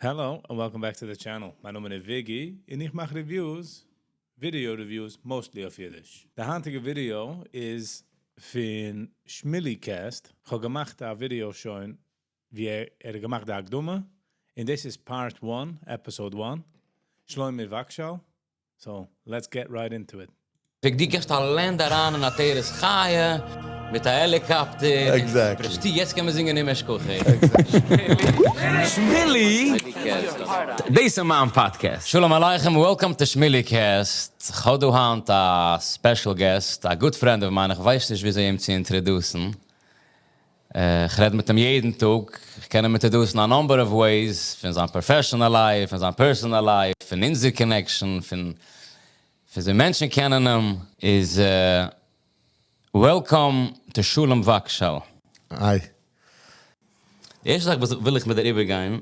Hello and welcome back to the channel. מיין נאמען איז Viggy און איך מאך reviews, video reviews, mostly אויף אידיש. די היינטיגע ווידעא איז פון Shmily Cast. איך האב געמאכט א ווידעא שוין ווי ער האט געמאכט די הקדמה, און דאס איז part 1, episode 1. שלומי וואגשאל. So, let's get right into it. וועג דו געבסט א land אריין אין עטרת חיה מיט א helicopter. Exactly. פרעסטי, יעצט קען מען זינגען אם אשכחך. שמילי, דאס איז מיין פאדקעסט. שלום עליכם, welcome to Shmily Cast. איך האב דא היינט א special guest, a good friend of mine. איך ווייס נישט וויאזוי אים צו introduce ן. איך רעד מיט אים יעדן טאג. איך קען אים introduce ן a number of ways, פון זיין professional life, פון זיין personal life, פון אונזער connection, פון זיי מענטשן קענען אים, איז welcome to שולם וואגשאל. Hi. די ערשטע זאך וואס וויל איך מיט דיר איבערגיין,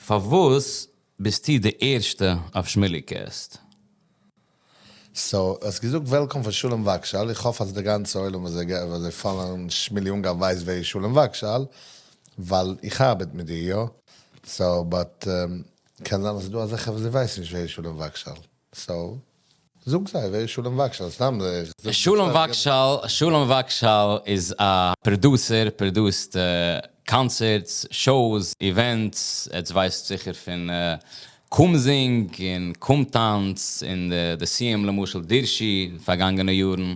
פארוואס ביסטו די ערשטע אויף Shmily Cast? So, האסט געזאגט welcome פאר שולם וואגשאל. איך האף אז דער גאנצע עולם וואס זיי follow ן שמילי אונגאר ווייסט ווער איז שולם וואגשאל, ווייל איך ארבעט מיט דיר, יא. So, but קען זיין אז דא אזעלכע וואס זיי ווייסן נישט ווער איז שולם וואגשאל. So, זאג זיי ווער איז שולם וואגשאל, סתם שולם וואגשאל, שולם וואגשאל איז א producer, produced concerts, shows, events, עטס ווייסט זיכער פון קומזינג און קומטאנץ און די סיום למשל דירשי פארגאנגענע יארן.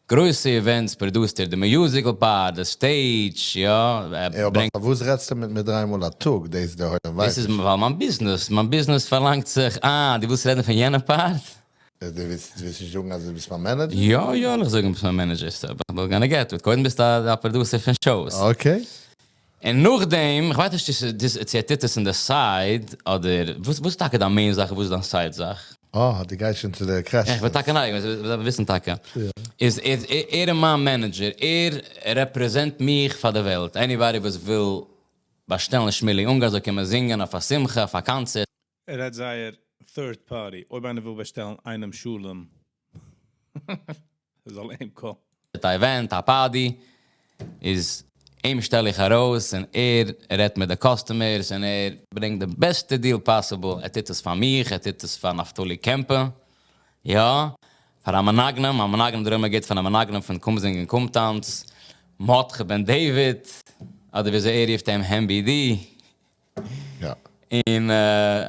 גרויסע events produced ער, די musical part, די stage, יא, ער יא, אבער ברענגט פארוואס רעדסטו מיט מיר דריי מאל א טאג? דאס איז דער עולם דאס איז ווייל מיין business, מיין business פארלאנגט זיך, אה, דו ווילסט רעדן פון יענע part? דו ווילסט נישט זאגן אז דו ביסט מיין manager? יא, יא, איך זאג ביסט מיין manager, so we're gonna get to it. קודם ביסטו א producer פון shows. Okay. און נאכדעם, איך ווייס נישט צו ס'איז, צו ער טוט עס אין די side, אדער, וואס איז טאקע דיין main זאך און וואס איז דיין side זאך? אה, דו גייסט שוין צו די questions. איך בין טאקע נייגעריג, מיר דארפן וויסן טאקע. איז ער איז מיין manager, ער represent מיך פאר די וועלט. Anybody וואס וויל באשטעלן שמילי אונגאר זאל קומען זינגען אויף א שמחה, אויף א קאנצערט. ער רעדט זייער third party. אויב איינער וויל באשטעלן איינעם שולם, זאל אים call ן. א event, א party, איז אים שטעל איך ארויס און ער רעדט מיט די customers און ער ברענגט די בעסטע deal possible. ער טוט עס פאר מיך, ער טוט עס פאר נפתלי קעמפער, יא, פאר המנגנים, המנגנים דער עולם גייט פון המנגנים פון קום זינגען קום טאנץ, מרדכי בן דוד, אדער וויאזוי ער רופט אים MBD. יא. און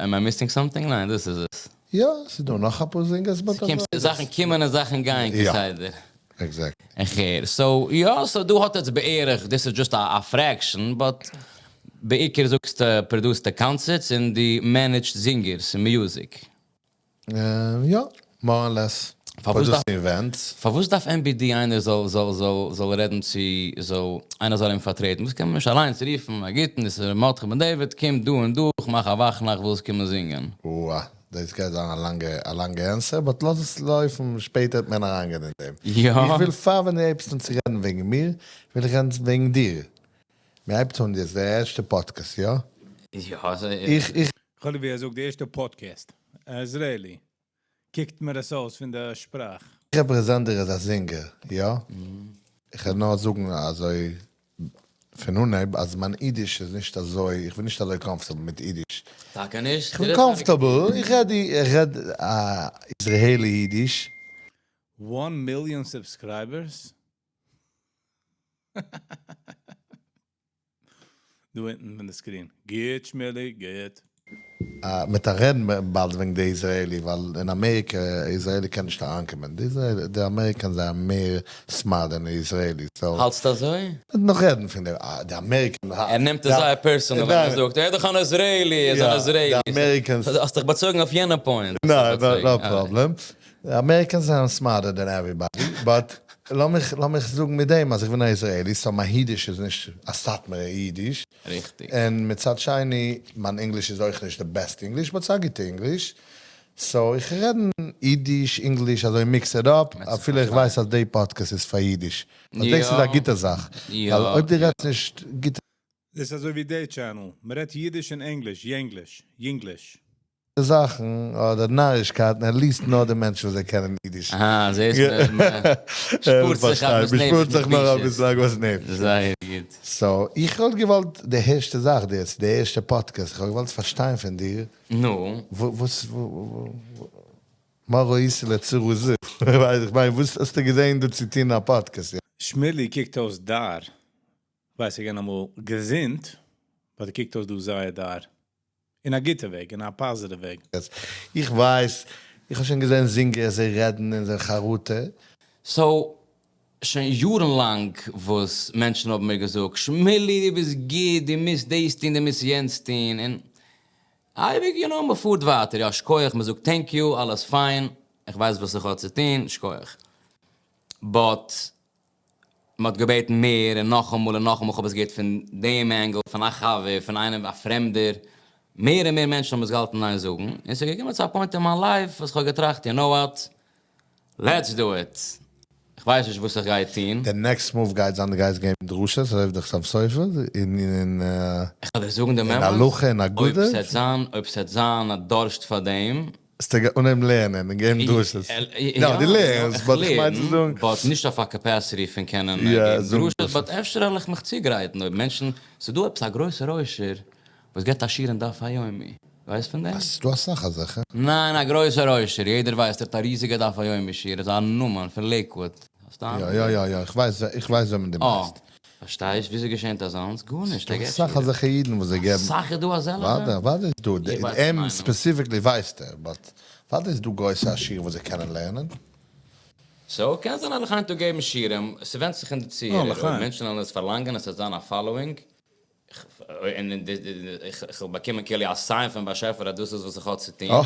am I missing something? ניין, דאס איז עס. יא, ס'איז דא נאך אפאר זינגערס, but ס'קומט, זאכן קומען און זאכן גייען כסדר. Exactly. איך הער. So, יא, so דא האט עטס בערך, this is just a fraction, but בעיקר זאגסטו produce ט concerts און דו manage ט זינגערס און music. יא, more or less. פארוואס דארף events. פארוואס דארף MBD איינער זאל זאל זאל זאל רעדן צו זאל איינער זאל אים פארטרעטן? וואס קען מען נישט אליינס רופן א גוטן דאס איז ר' מרדכי בן דוד קומט דא און דא איך מאך א וואכנאכט ווילסט קומען זינגען? אוה, דאס גייט זיין א לאנגע א לאנגע answer, but לאז עס לויפן שפעטער וועט מען אריינגיין אין דעם. יא. איך וויל פאר ווען דו הייבסט אן צו רעדן וועגן מיר, וויל איך רעדן וועגן דיר. מיר הייבט אן יעצט די ערשטע פאדקעסט, יא? יא, איך איך. כ'האב ליב ווי ער זאגט די ערשטע פאדקעסט. Israeli. קוקט מיר עס אויס פון די שפראך. איך represent דיר as א זינגער, יא? איך וועל נאר זאגן אזוי פון אנהייב אז מיין אידיש איז נישט אזוי, איך בין נישט אזוי comfortable מיט אידיש. טאקע נישט? איך בין comfortable, איך רעד איך רעד Israeli אידיש. One million subscribers? דא אונטן פון די screen. גוט שמילי, גוט. מיט א רעדן באלד וועגן די Israeli, ווייל אין אמעריקע Israeli קען נישט אריינקומען, די Israeli די Americans זענען מער smart than די Israeli, so. האלטסט אזוי? נאך רעדן פון די די American. ער נעמט עס זייער personal ווען ער זאגט ער איז דאך אן Israeli, ער איז אן Israeli. די Americans. האסט דיך באצויגן אויף יענע point. ניין, no problem. די Americans זענען smarter than everybody, but לאמיך לאמיך זאגן מיט דעם אז איך בין א Israeli, so מיין אידיש איז נישט א סאטמארע אידיש. ריכטיג. און מצד שני, מיין English איז אויך נישט די best English, but ס'איז א גוטע English. So איך רעד אידיש, English, אזוי mix it up, אפילו איך ווייס אז די פאדקעסט איז פאר אידיש. ווייל דאס איז א גוטע זאך. ווייל אויב דו רעדסט נישט גוטע. דאס איז אזוי ווי די channel, מ'רעדט אידיש און ענגליש, יענגליש, יונגליש. זאכן אדער נארישקייטן, at least נאר די מענטשן וואס זיי קענען אידיש. אהא, זעהסט מען שפארט זיך עגמת נפש מיט מ'שפארט זיך נאר בושות. אביסל עגמת נפש. זייער גוט. So, איך וואלט געוואלט די ערשטע זאך, די די ערשטע פאדקעסט, איך וואלט געוואלט פארשטיין פון דיר, נו. וואס, מה ראית לצורה זו? איך מיין, וואס האסטו געזעהן דא צו טון א פאדקעסט? שמילי קוקט אויס דאר. ווייס איך געווען אמאל געזונט, but ער קוקט אויס דא זייער דאר. אין א גוטע וועג, אין א positive וועג. איך ווייס, איך האב שוין געזען זינגערס זיי רעדן און זיי חרטה. So, שוין יארן לאנג וואס מענטשן האבן מיר געזאגט, שמילי דו ביסט גוט, דו מוזט דאס טון, דו מוזט יענץ טון, און אייביג, you know, מ'פארט ווייטער, יא שכוח, מ'זאגט thank you, אלעס פיין, איך ווייס וואס איך האב צו טון, שכוח. But, מ'האט געבעטן מער, און נאכאמאל און נאכאמאל, כ'האב עס געהערט פון דעם angle, פון א חבר, פון איינעם א פרעמדער, מער און מער מענטשן האבן עס געהאלטן אין איין זאגן, און ס'איז געקומען צו א point אין מיין life וואס כ'האב געטראכט, you know what, let's do it. כ'ווייס נישט וואס איך גיי טון. די next move גייט זיין דו גייסט געבן דרשות אזוי ווי די חתם סופר אין אין כ'וועל דיר זאגן דעם אין אמת, הלכה און אויב אגדה. ס'עט זיין, אויב ס'עט זיין א דורשט פאר דעם. וועסטו אנהייבן לערנען און געבן דרשות. יא דו לערנסט but איך מיין צו זאגן. But נישט אויף א capacity פון קענען געבן דרשות, but אפשר וועל איך מיך צוגרייטן אויב מענטשן, ס'דא עפעס א גרויסער עושר וואס געבט א שיעור אין דף היומי, ווייסט פון דעם? ס'דא אסאך אזעלכע. ניין, א גרויסער עושר, יעדער ווייסט, ער האט א ריזיגע דף היומי שיעור, ער איז א נאמען פון לעיקוואד. האסט א אנונג? יא יא יא, איך ווייס איך ווייס וועמען דו מיינסט. אה, פארשטייסט? וויאזוי געשענט אזאנס? גארנישט, ער געבט אסאך שיעורים. אזעלכע אידן וואס זיי געבן. אסאך איז דא אזעלכע? וואדע, וואדע איז דא, איך ווייס פון אים איינעם. specifically ווייסט ער, but וואדע איז דא גרויסע עשירים וואס זיי קענען לערנען. So, קען זיין אז איך היינט דא געבן שיעורים, ס'ווענדט זיך אין די צוהערער, אויב מענטשן וועלן עס פארלאנגען עס וועט זיין א following, און איך וועל באקומען כאילו א sign פון באשעפער אז דאס איז וואס איך האב צו טון, אה,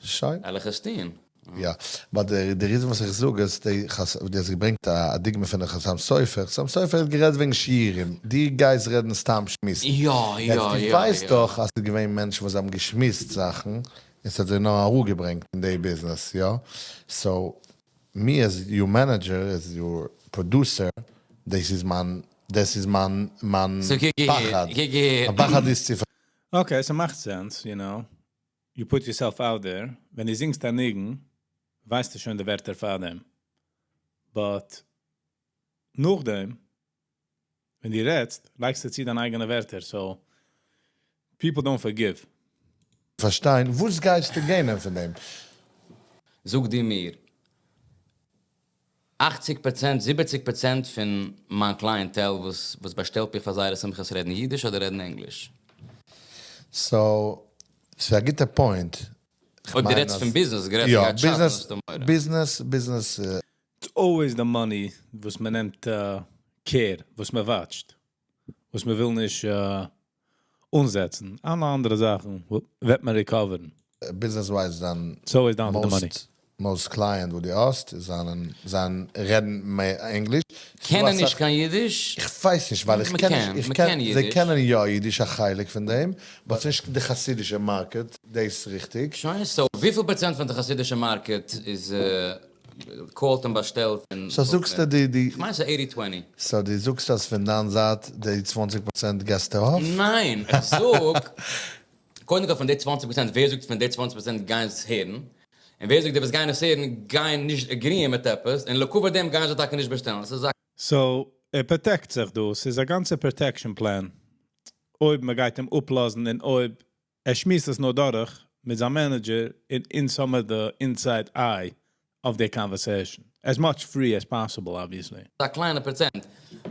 שיין. וועל איך עס טון. יא, but די reason וואס איך זאג עס, די דו האסט געברענגט א דוגמא פון די חתם סופר, חתם סופר האט גערעדט וועגן שיעורים, דו גייסט רעדן סתם שמועסן. יא יא יעצט דו יא ווייסט יא. דאך אז ס'איז געווען מענטשן וואס האבן געשמועסט זאכן, און ס'האט זיי נאר אראפגעברענגט אין די ביזנעס, יא? So, me as your manager, as your producer, דאס איז מיין, דאס איז מיין, מיין So קוק אהער, פחד. קוק אהער. מיין פחד איז צו Okay, ס'מאכט sense, you know. You put yourself out there. ווען דו זינגסט א ניגון, ווייסטו שוין די ווערטער פאר דעם. But נאכדעם, ווען דו רעדסט, לייגסטו צו דיין אייגענע ווערטער, so people don't forgive. פארשטיין, וואס גייסטו gain ען פון דעם? זאג דו מיר, 80%, 70% פון מיין clientele וואס וואס באשטעלט מיך פאר זייערע שמחות רעדן אידיש אדער רעדן ענגליש? So, ס'איז א גוטע point. אויב דו רעדסט פון ביזנעס, גערעדט יא, גייט שאטן, ביזנעס, האסטו מורא. ביזנעס, ביזנעס. It's always the money וואס מען נעמט care, וואס מען watch ט, וואס מען וויל נישט אנזעצן. אלע אנדערע זאכן וועט מען recover ן. Business wise זיין It's always down to the money. Most client וואס דו האסט, זיינען, זיין רעדן מער ענגליש. קענען נישט קיין אידיש? איך ווייס נישט, ווייל איך קען נישט, איך קען, זיי קענען יא אידיש א חלק פון דעם, but ס'נישט די חסידישע market, דאס איז ריכטיג. שוין, so וויפיל פראצענט פון די חסידישע market איז call ט און באשטעלט און So זאגסטו די די. איך מיין ס'איז eighty twenty. So דו זאגסט אז פון דיין זייט די 20% געסטו אויף? ניין, איך זאג, קודם כל פון די 20%, ווער זאגט פון די 20% גייען עס הערן? און ווער זאגט די וואס גייען עס הערן גייען נישט agree ען מיט עפעס, און לכבוד דעם גייען זיי טאקע נישט באשטעלן? ס'איז א. So, ער protect זיך דא, ס'איז א גאנצע protection plan. אויב מען גייט אים אפלאזן און אויב ער שמועסט עס נאר דורך מיט זיין manager אין אין some of the inside eye of their conversation. As much free as possible, obviously. א קליינע פראצענט.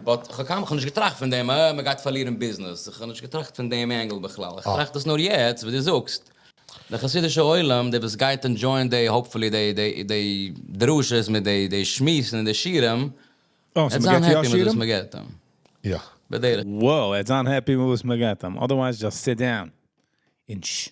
But איך האב קיינמאל נישט געטראכט פון דעם, אה, מען גייט פארלירן ביזנעס. איך האב נישט געטראכט פון דעם angle בכלל. איך טראכט עס נאר יעצט וואס דו זאגסט. די חסידישע עולם, די וואס גייט enjoy ען די, hopefully, די די די דרשות מיט די די שמועסן און די שיעורים, Oh, so עט זיין מ'געט יא happy מיט וואס שיעורים? מ'געט אים. יא. בדרך. Wow, עט זיין happy מיט וואס מ'געט אים. Otherwise just sit down און ש.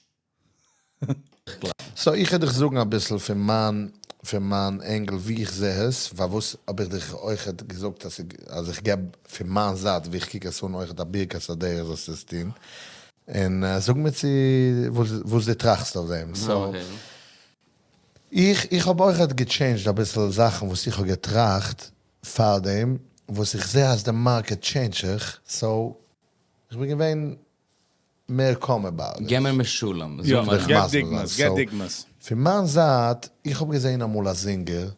So איך וועל דיך זאגן אביסל פון מיין פון מיין angle ווי איך זע עס, פארוואס האב איך דיך אויכעט געזאגט אז אז איך געב פון מיין זייט ווי איך קוק עס אן אויכעט א ברכת הדרך זאלסטו עס טון, און זאג מיר צו וואס וואס דו טראכסט אויף דעם. So איך איך האב אויכעט גע change ט אביסל זאכן וואס איך האב געטראכט פארדעם וואס איך זע אז די market change ט זיך, so איך בין געווען. מער calm about it. געב מיר משלים. יא, זאג מיר. געב דוגמאות, געב דוגמאות. פון מיין זייט, איך האב געזען אמאל א זינגער,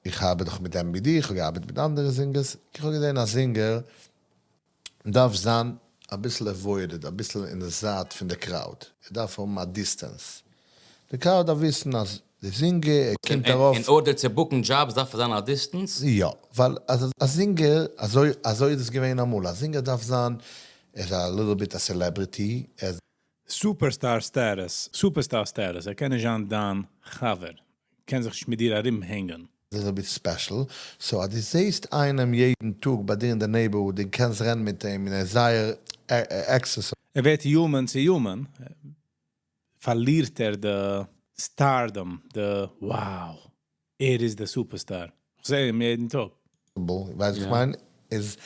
איך ארבעט דאך מיט MBD, איך האב געארבעט מיט אנדערע זינגערס, איך האב געזען א זינגער דארף זיין אביסל avoided, אביסל אין די זייט פון די crowd, ער דארף האבן א distance, די crowd דארף וויסן אז די זינגער ער קומט ארויף. אין order צו book ן jobs דארף עס זיין א distance? יא, ווייל א זינגער, אזוי אזוי איז עס געווען אמאל, א זינגער דארף זיין, ער איז א little bit א celebrity, ער איז. Superstar status, superstar status, ער קען נישט זיין דיין חבר, קען זיך נישט מיט דיר ארומהענגען. little bit special, so אז דו זעהסט איינעם יעדן טאג ביי דיר אין די neighborhood און קענסט רעדן מיט אים און ער איז זייער accessible. ער ווערט human צו human, פארלירט ער די stardom, די wow, ער איז די superstar, כ'זעה אים יעדן טאג. ווייסט וואס איך מיין? איז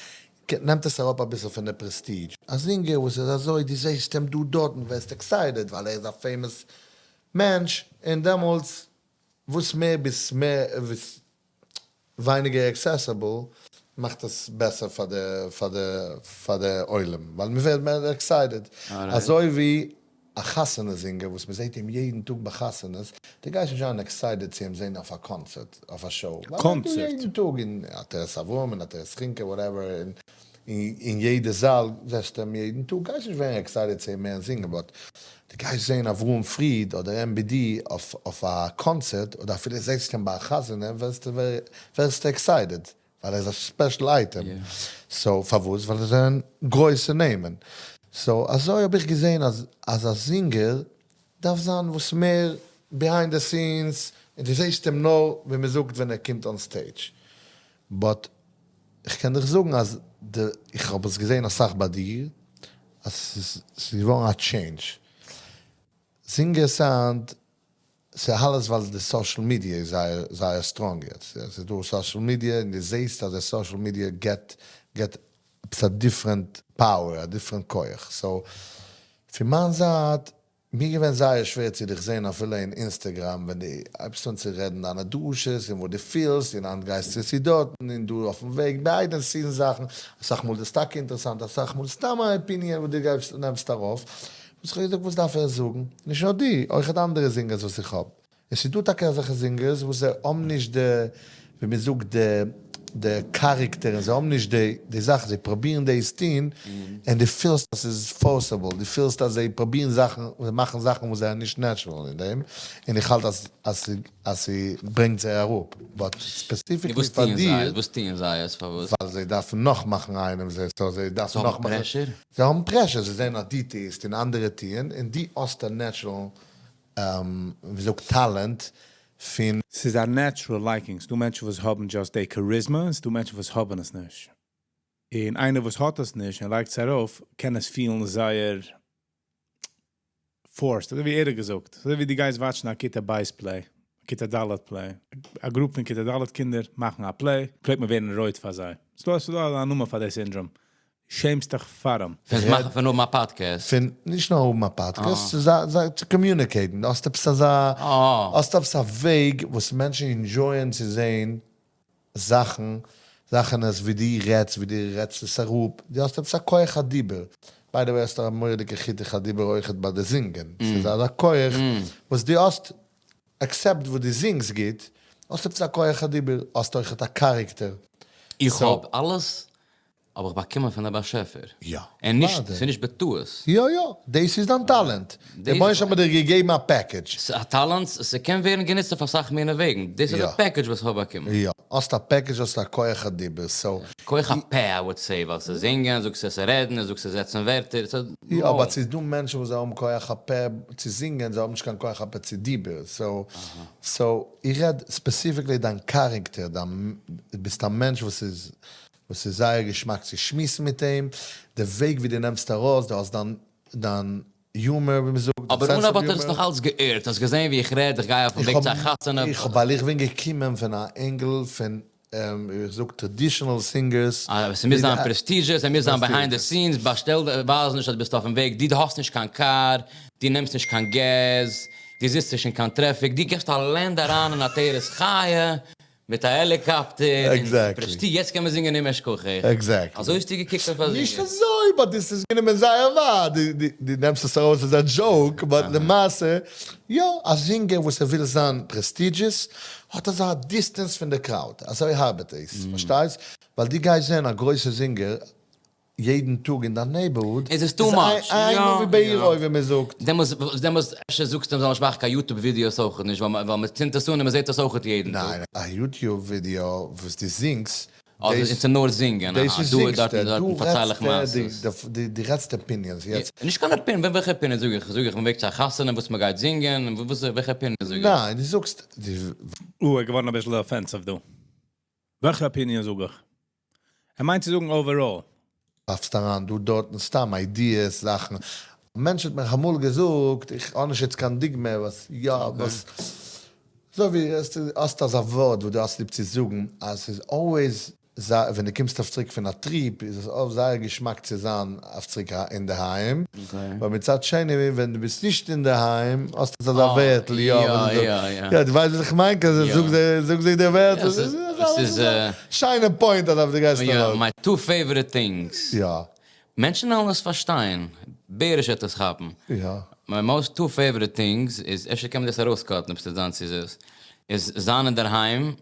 נעמט עס אראפ אביסל פון די prestige. א זינגער וואס איז אזוי, דו זעהסט אים דא דארט און ווערסט excited ווייל ער איז א famous מענטש, און דעמאלטס וואס מער ביסט מער וואס ווייניגער accessible מאכט עס בעסער פאר די פאר די פאר די עולם ווייל מען ווערט מער excited אזוי ווי א חתונה זינגער וואס מען זעט אים יעדן טאג ביי חתונות די גייסט נישט זיין excited צו אים זען אויף א קאנצערט אויף א show ווייל ער איז דא יעדן טאג אין עטרת אברהם אין עטרת חינקע whatever אין אין יעדע זאל זעסטו אים יעדן טאג גייסט נישט ווערן excited צו אים הערן זינגען but דו גייסט זעהן אברהם פריד אדער MBD אויף א קאנצערט אדער אפילו זעהסט אים ביי א חתונה ווערסטו ווערסטו excited ווייל ער איז א special item so פארוואס ווייל זיי זענען גרויסע נעמען so אזוי האב איך געזעהן אז אז א זינגער דארף זיין וואס מער behind the scenes און דו זעהסט אים נאר ווי מען זאגט ווען ער קומט on stage but איך קען דיך זאגן אז די איך האב עס געזעהן אסאך ביי דיר אז ס'איז געווארן א change. זינגערס היינט, ס'איז אלעס ווייל די social media איז זייער זייער strong יעצט. ס'איז דא social media און דו זעהסט אז די social media געט געט עפעס א different power, א different כח. So פון מיין זייט מיר געווען זייער שווער צו דיך זעהן אפילו אין Instagram ווען דו הייבסט אן צו רעדן דיינע דרשות און וואס דו פילסט און היינט גייסטו צו דארטן און דא אויפן וועג behind the scenes זאכן, אסאך מאל איז עס טאקע אינטערעסאנט אסאך מאל סתם א opinion וואס דו געבסט נעמסט ארויף, וואס איך האב געזאגט וואס דארף ער זאגן? נישט נאר דו, אויכעט אנדערע זינגערס וואס איך האב. עס איז דא טאקע אזעלכע זינגערס וואס זיי האבן נישט די, ווי מען זאגט, די די character און זיי האבן נישט די די זאכן, זיי פרובירן דאס טון און דו פילסט אז ס'איז forcible, דו פילסט אז זיי פרובירן זאכן, זיי מאכן זאכן וואס זענען נישט natural אין דעם, און איך האלט אז אז אז ס'ברענגט זיי אראפ, but specifically פאר דיר. וואס טוען זיי עס פארוואס? ווייל זיי דארפן נאכמאכן איינעם, זיי so זיי דארפן נאכמאכן. זיי האבן pressure? זיי האבן pressure, זיי זעען אז דו טוסט און אנדערע טוען, און דו האסט א natural ווי זאגט טאלענט פון. ס'איז א natural liking, ס'דא מענטשן וואס האבן just די charisma, ס'דא מענטשן וואס האבן עס נישט, און איינער וואס האט עס נישט און לייגט עס ארויף קען עס פילן זייער forced, אזוי ווי ער האט געזאגט, אזוי ווי דו גייסט watch ן א כיתה בית play, כיתה ד' play, א group פון כיתה ד' קינדער מאכן א play, פלעגט מען ווערן רויט פאר זיי, ס'דא א נאמען פאר די syndrome, שעמסט דיך פאר אים. פון מאכן פון האבן א פאדקעסט. פון נישט נאר האבן א פאדקעסט, צו זיי צו communicate ן, דו האסט עפעס אזא, האסט עפעס א וועג וואס מענטשן enjoy ען צו זען זאכן, זאכן עס ווי דו רעדסט, ווי דו רעדסט עס אראפ, דו האסט עפעס א כח הדיבור, by the way האסטו א מורא'דיגע חיתוך הדיבור אויכעט ביי די זינגען, ס'איז אזא כח וואס דו האסט, except וואס דו זינגסט גוט, האסט עפעס א כח הדיבור, האסט אויכעט א character. איך האב אלעס האב איך באקומען פון דער באשעפער. יא. און נישט, ס'איז נישט בטעות. יא יא, דאס איז דיין טאלענט. דער רבונו של עולם האט דיר געגעבן א package. ס'איז א טאלענט, ס'קען ווערן גענוצט אויף אסאך מיני וועגן. דאס איז די package וואס איך האב באקומען. יא, האסט א package, האסט א כח הדיבור, so. כח הפה, I would say, ווייל ס'איז זינגען, זאגסט עס רעדן, זאגסט עס זעצן ווערטער, ס'איז. יא, אבער ס'איז דא מענטשן וואס זיי האבן כח הפה צו זינגען, זיי האבן נישט קיין כח הפה צו דיבור, so, so, איך רעד specifically דיין character, דיין, ביסט א מענטש וואס איז וואס איז זייער געשמאק צו שמועסן מיט אים, די וועג ווי דו נעמסט ארויס, דו האסט דיין דיין humor ווי מ'זאגט, דיין אבער sense אנהייב of האט ער עס humor. נאך אלץ געערט, האסט געזען ווי איך רעד, איך גיי אויפן וועג צו א חתונה. איך האב ווייל איך בין געקומען פון א angle פון ווי איך זאג traditional singers. אה, ס'מוז זיין prestigious, ס'מוז זיין behind the scenes, באשטעל, ווייז נישט אז דו ביסט אויפן וועג, דו האסט נישט קיין קאר, דו נעמסט נישט קיין געז, דו זיצט נישט אין קיין traffic, דו געבסט א land אריין אין עטרת חיה. מיט א helicopter, און Exactly. prestige, יעצט קען מען זינגען אם אשכחך. Exactly. אזוי האסטו געקוקט אויף א נישט זינגער? אזוי, but דאס איז גענומען זייער ווייט, דו נעמסט עס ארויס as a joke, but למעשה, יא, א זינגער וואס ער וויל זיין prestigious, האט אזא distance פון די crowd, אזוי ארבעט דאס, פארשטייסט? ווייל דו גייסט זען א גרויסע זינגער יעדן טאג אין דיין neighborhood, איז עס too much, איין ווי בעירוי ווי מען זאגט. דעמאלס אפשר זאגסטו מ'זאל נישט מאכן קיין YouTube videos אויכעט נישט, ווייל מען צינדט עס אן און מען זעט עס אויכעט יעדן טאג. ניין, א YouTube video וואס דו זינגסט, אדער איז עס נאר זינגען, דאס איז דא זינגסטו, דארט און דארטן פארצייל איך מעשות. דו רעדסט opinions יעצט. נישט קיין opinion, וועלכע opinion זאג איך? זאג איך מ'וועגט צו א חתונה וואס מ'גייט זינגען? וועלכע opinion זאג איך? ניין, דו זאגסט. אוי, געווארן אביסל offensive דא. וועלכע opinion זאג איך? ער מיינט צו זאגן overall. ווארפסט אריין דא דארטן סתם ideas, זאכן. א מענטש האט מיך אמאל געזאגט, איך האב נישט יעצט קיין דוגמא וואס יא וואס, אזוי ווי האסט אזא ווארט וואס דו האסט ליב צו זאגן, אז ס'איז always ווען דו קומסט אויף צוריק פון א trip איז עס אויך זייער געשמאק צו זיין אויף צוריק אינדערהיים, אבער מצד שני ווען דו ביסט נישט אינדערהיים האסטו אזא ווערטל, יא, יא, דו ווייסט וואס איך מיין, זאג זיי די ווערטל, ס'איז א שיינע point אז דו גייסט ארויס. My two favorite things. יא. מענטשן וועלן עס פארשטיין, בעריש וועט עס כאפן. יא. My most two favorite things איז, אפשר קען מען דאס ארויס cut ן אויב ס'איז דיין צו זיס, איז זיין אינדערהיים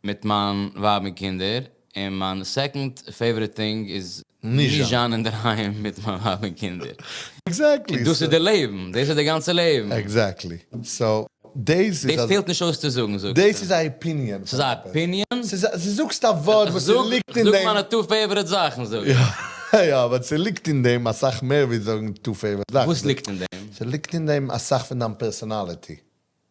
מיט מיין ווייב און קינדער, און מיין second favorite thing איז נישט זיין אינדערהיים מיט מיין ווייב און קינדער. Exactly. און דאס איז די לעבן, דאס איז די גאנצע לעבן. Exactly. So, דאס איז. דאס פעלט נישט אויס צו זאגן, זאגסטו. דאס איז א opinion. ס'איז א opinion? ס'איז א, זאגסט א ווארט וואס ס'ליגט אין דעם. זאג מיינע two favorite זאכן, זאג איך. יא, יא, אבער ס'ליגט אין דעם אסאך מער ווי זאגן two favorite זאכן. וואס ליגט אין דעם? ס'ליגט אין דעם אסאך פון דיין personality.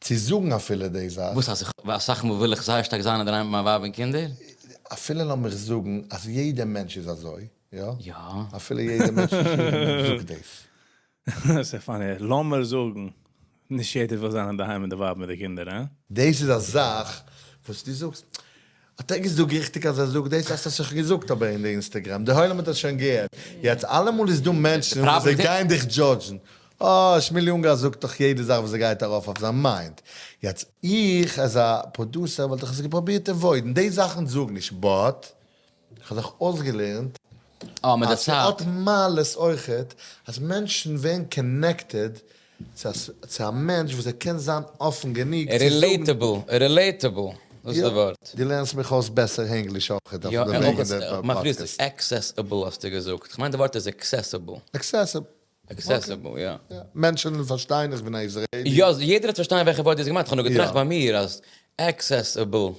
צו זאגן אפילו די זאך. וואס אז איך, אסאך מאל וויל איך זייער שטארק זיין אינדערהיים מיט מיין ווייב און קינדער. אפילו לאמיך זאגן אז יעדע מענטש איז אזוי, יא? יא. אפילו יעדע מענטש זאגט דאס. ס'איז funny, לאמיר זאגן, נישט יעדער וויל זיין אינדערהיים מיט די ווייב מיט די קינדער, הא? דאס איז א זאך וואס דו זאגסט, האט ער געזאגט ריכטיג אז ער זאגט דאס? האסט עס שוין געזאגט אבער אין די Instagram, די עולם האט עס שוין געהערט, יעצט אלעמאל איז דא מענטשן וואס זיי גייען דיך judge ן, אה, שמילי אונגאר זאגט דאך יעדע זאך וואס ס'גייט ארויף אויף זיין mind. יעצט איך as א producer וואלט איך עס געפרובירט avoid ן, די זאכן זאג נישט, but איך האב זיך אויסגעלערנט אז ס'האט מעלות אויכעט אז מענטשן ווערן connected צו א מענטש וואס ער קען זיין אפן גענוג צו זאגן. Relatable, relatable, דאס איז די ווארט. דו לערנסט מיך אויס בעסער ענגליש אויכעט אויף די וועג אין די פאדקעסט. Accessible האסטו געזאגט, כ'מיין די ווארט איז accessible. Accessible. Accessible, יא. מענטשן פארשטייען איך בין א איזרעילי. יא, יעדער וועט פארשטיין וועלכע ווארט דו האסט געמיינט, כ'האב נאר געטראכט ביי מיר אז accessible,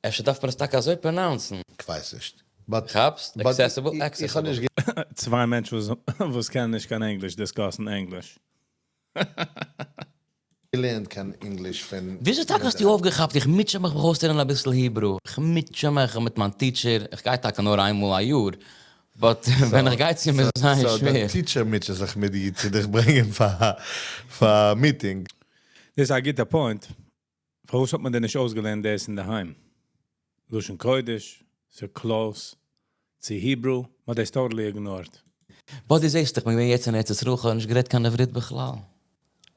אפשר דארף מען עס טאקע אזוי pronounce ן. כ'ווייס נישט. But. כאפסט? Accessible, accessible. צוויי מענטשן וואס קענען נישט קיין ענגליש discuss ן ענגליש. געלערנט קיין ענגליש פון. וויאזוי טאקע האסטו אויפגעכאפט? איך מוטשע מיך מיך אויסצולערנען אביסל Hebrew, איך מוטשע מיך מיט מיין teacher, איך גיי טאקע נאר איינמאל א יאר, but ווען איך גיי צו מיר איז זייער שווער. So דיין teacher מוטשעט זיך מיט דיר צו דיך ברענגען פאר א meeting. דאס איז א גוטע point. פארוואס האט מען דען נישט אויסגעלערנט דאס אינדערהיים? לשון קודש, ס'איז close צו Hebrew, מ'האט דאס totally ignored. But דו זעסט, איך בין געווען יעצט אין ארץ ישראל, כ'האב נישט גערעדט קיין עברית בכלל.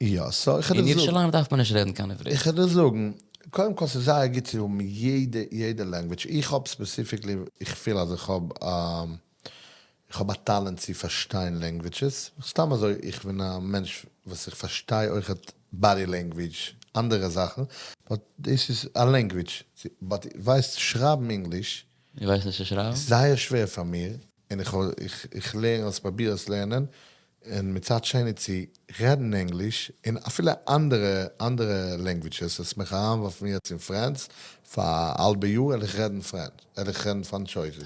יא, so איך וועל אין דיר זאגן. ירושלים דארף מען נישט רעדן קיין עברית. איך וועל דיר זאגן, קודם כל ס'איז זייער גוט צו האבן יעדע יעדע language, איך האב specifically, איך פיל אז איך האב איך האב א טאלענט צו פארשטיין languages, סתם אזוי איך בין א מענטש וואס איך פארשטיי אויכעט body language, אנדערע זאכן, but דאס איז א language, but ווייסט שרייבן ענגליש דו ווייסט נישט צו שרייבן? איז זייער שווער פאר מיר, און איך איך לערן עס פראביר עס לערנען, און מצד שני צו רעדן ענגליש, און אפילו אנדערע אנדערע languages, עס מיך אריינווארפן יעצט אין France פאר א האלבע יאר וועל איך רעדן French, וועל איך רעדן פראנצויזיש,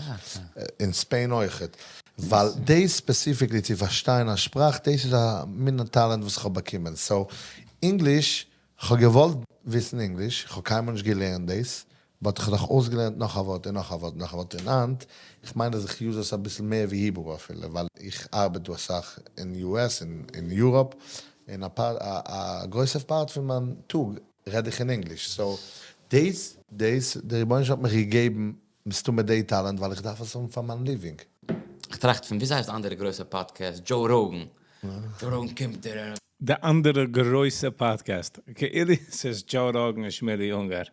אין Spain אויכעט, ווייל דאס specifically צו פארשטיין א שפראך דאס איז א מין טאלענט וואס איך האב באקומען, so ענגליש, כ'האב געוואלט וויסן ענגליש, כ'האב קיינמאל נישט געלערנט דאס, but כ'האב דאך אויסגעלערנט נאך א ווארט און נאך א ווארט און נאך א ווארט און היינט, איך מיין אז איך use עס אביסל מער ווי Hebrew אפילו, ווייל איך ארבעט דא אסאך אין US און אין Europe, און א פאר א גרויסע part פון מיין טאג רעד איך אין ענגליש, so דאס דאס דער רבונו של עולם האט מיך געגעבן מסתמא די טאלענט ווייל איך דארף עס האבן פאר מיין living. איך טראכט פון וויאזוי הייסט די אנדערע גרויסע פאדקעסט, Joe Rogan, Joe Rogan קומט דער. די אנדערע גרויסע פאדקעסט, כאילו ס'איז Joe Rogan און שמילי אונגאר.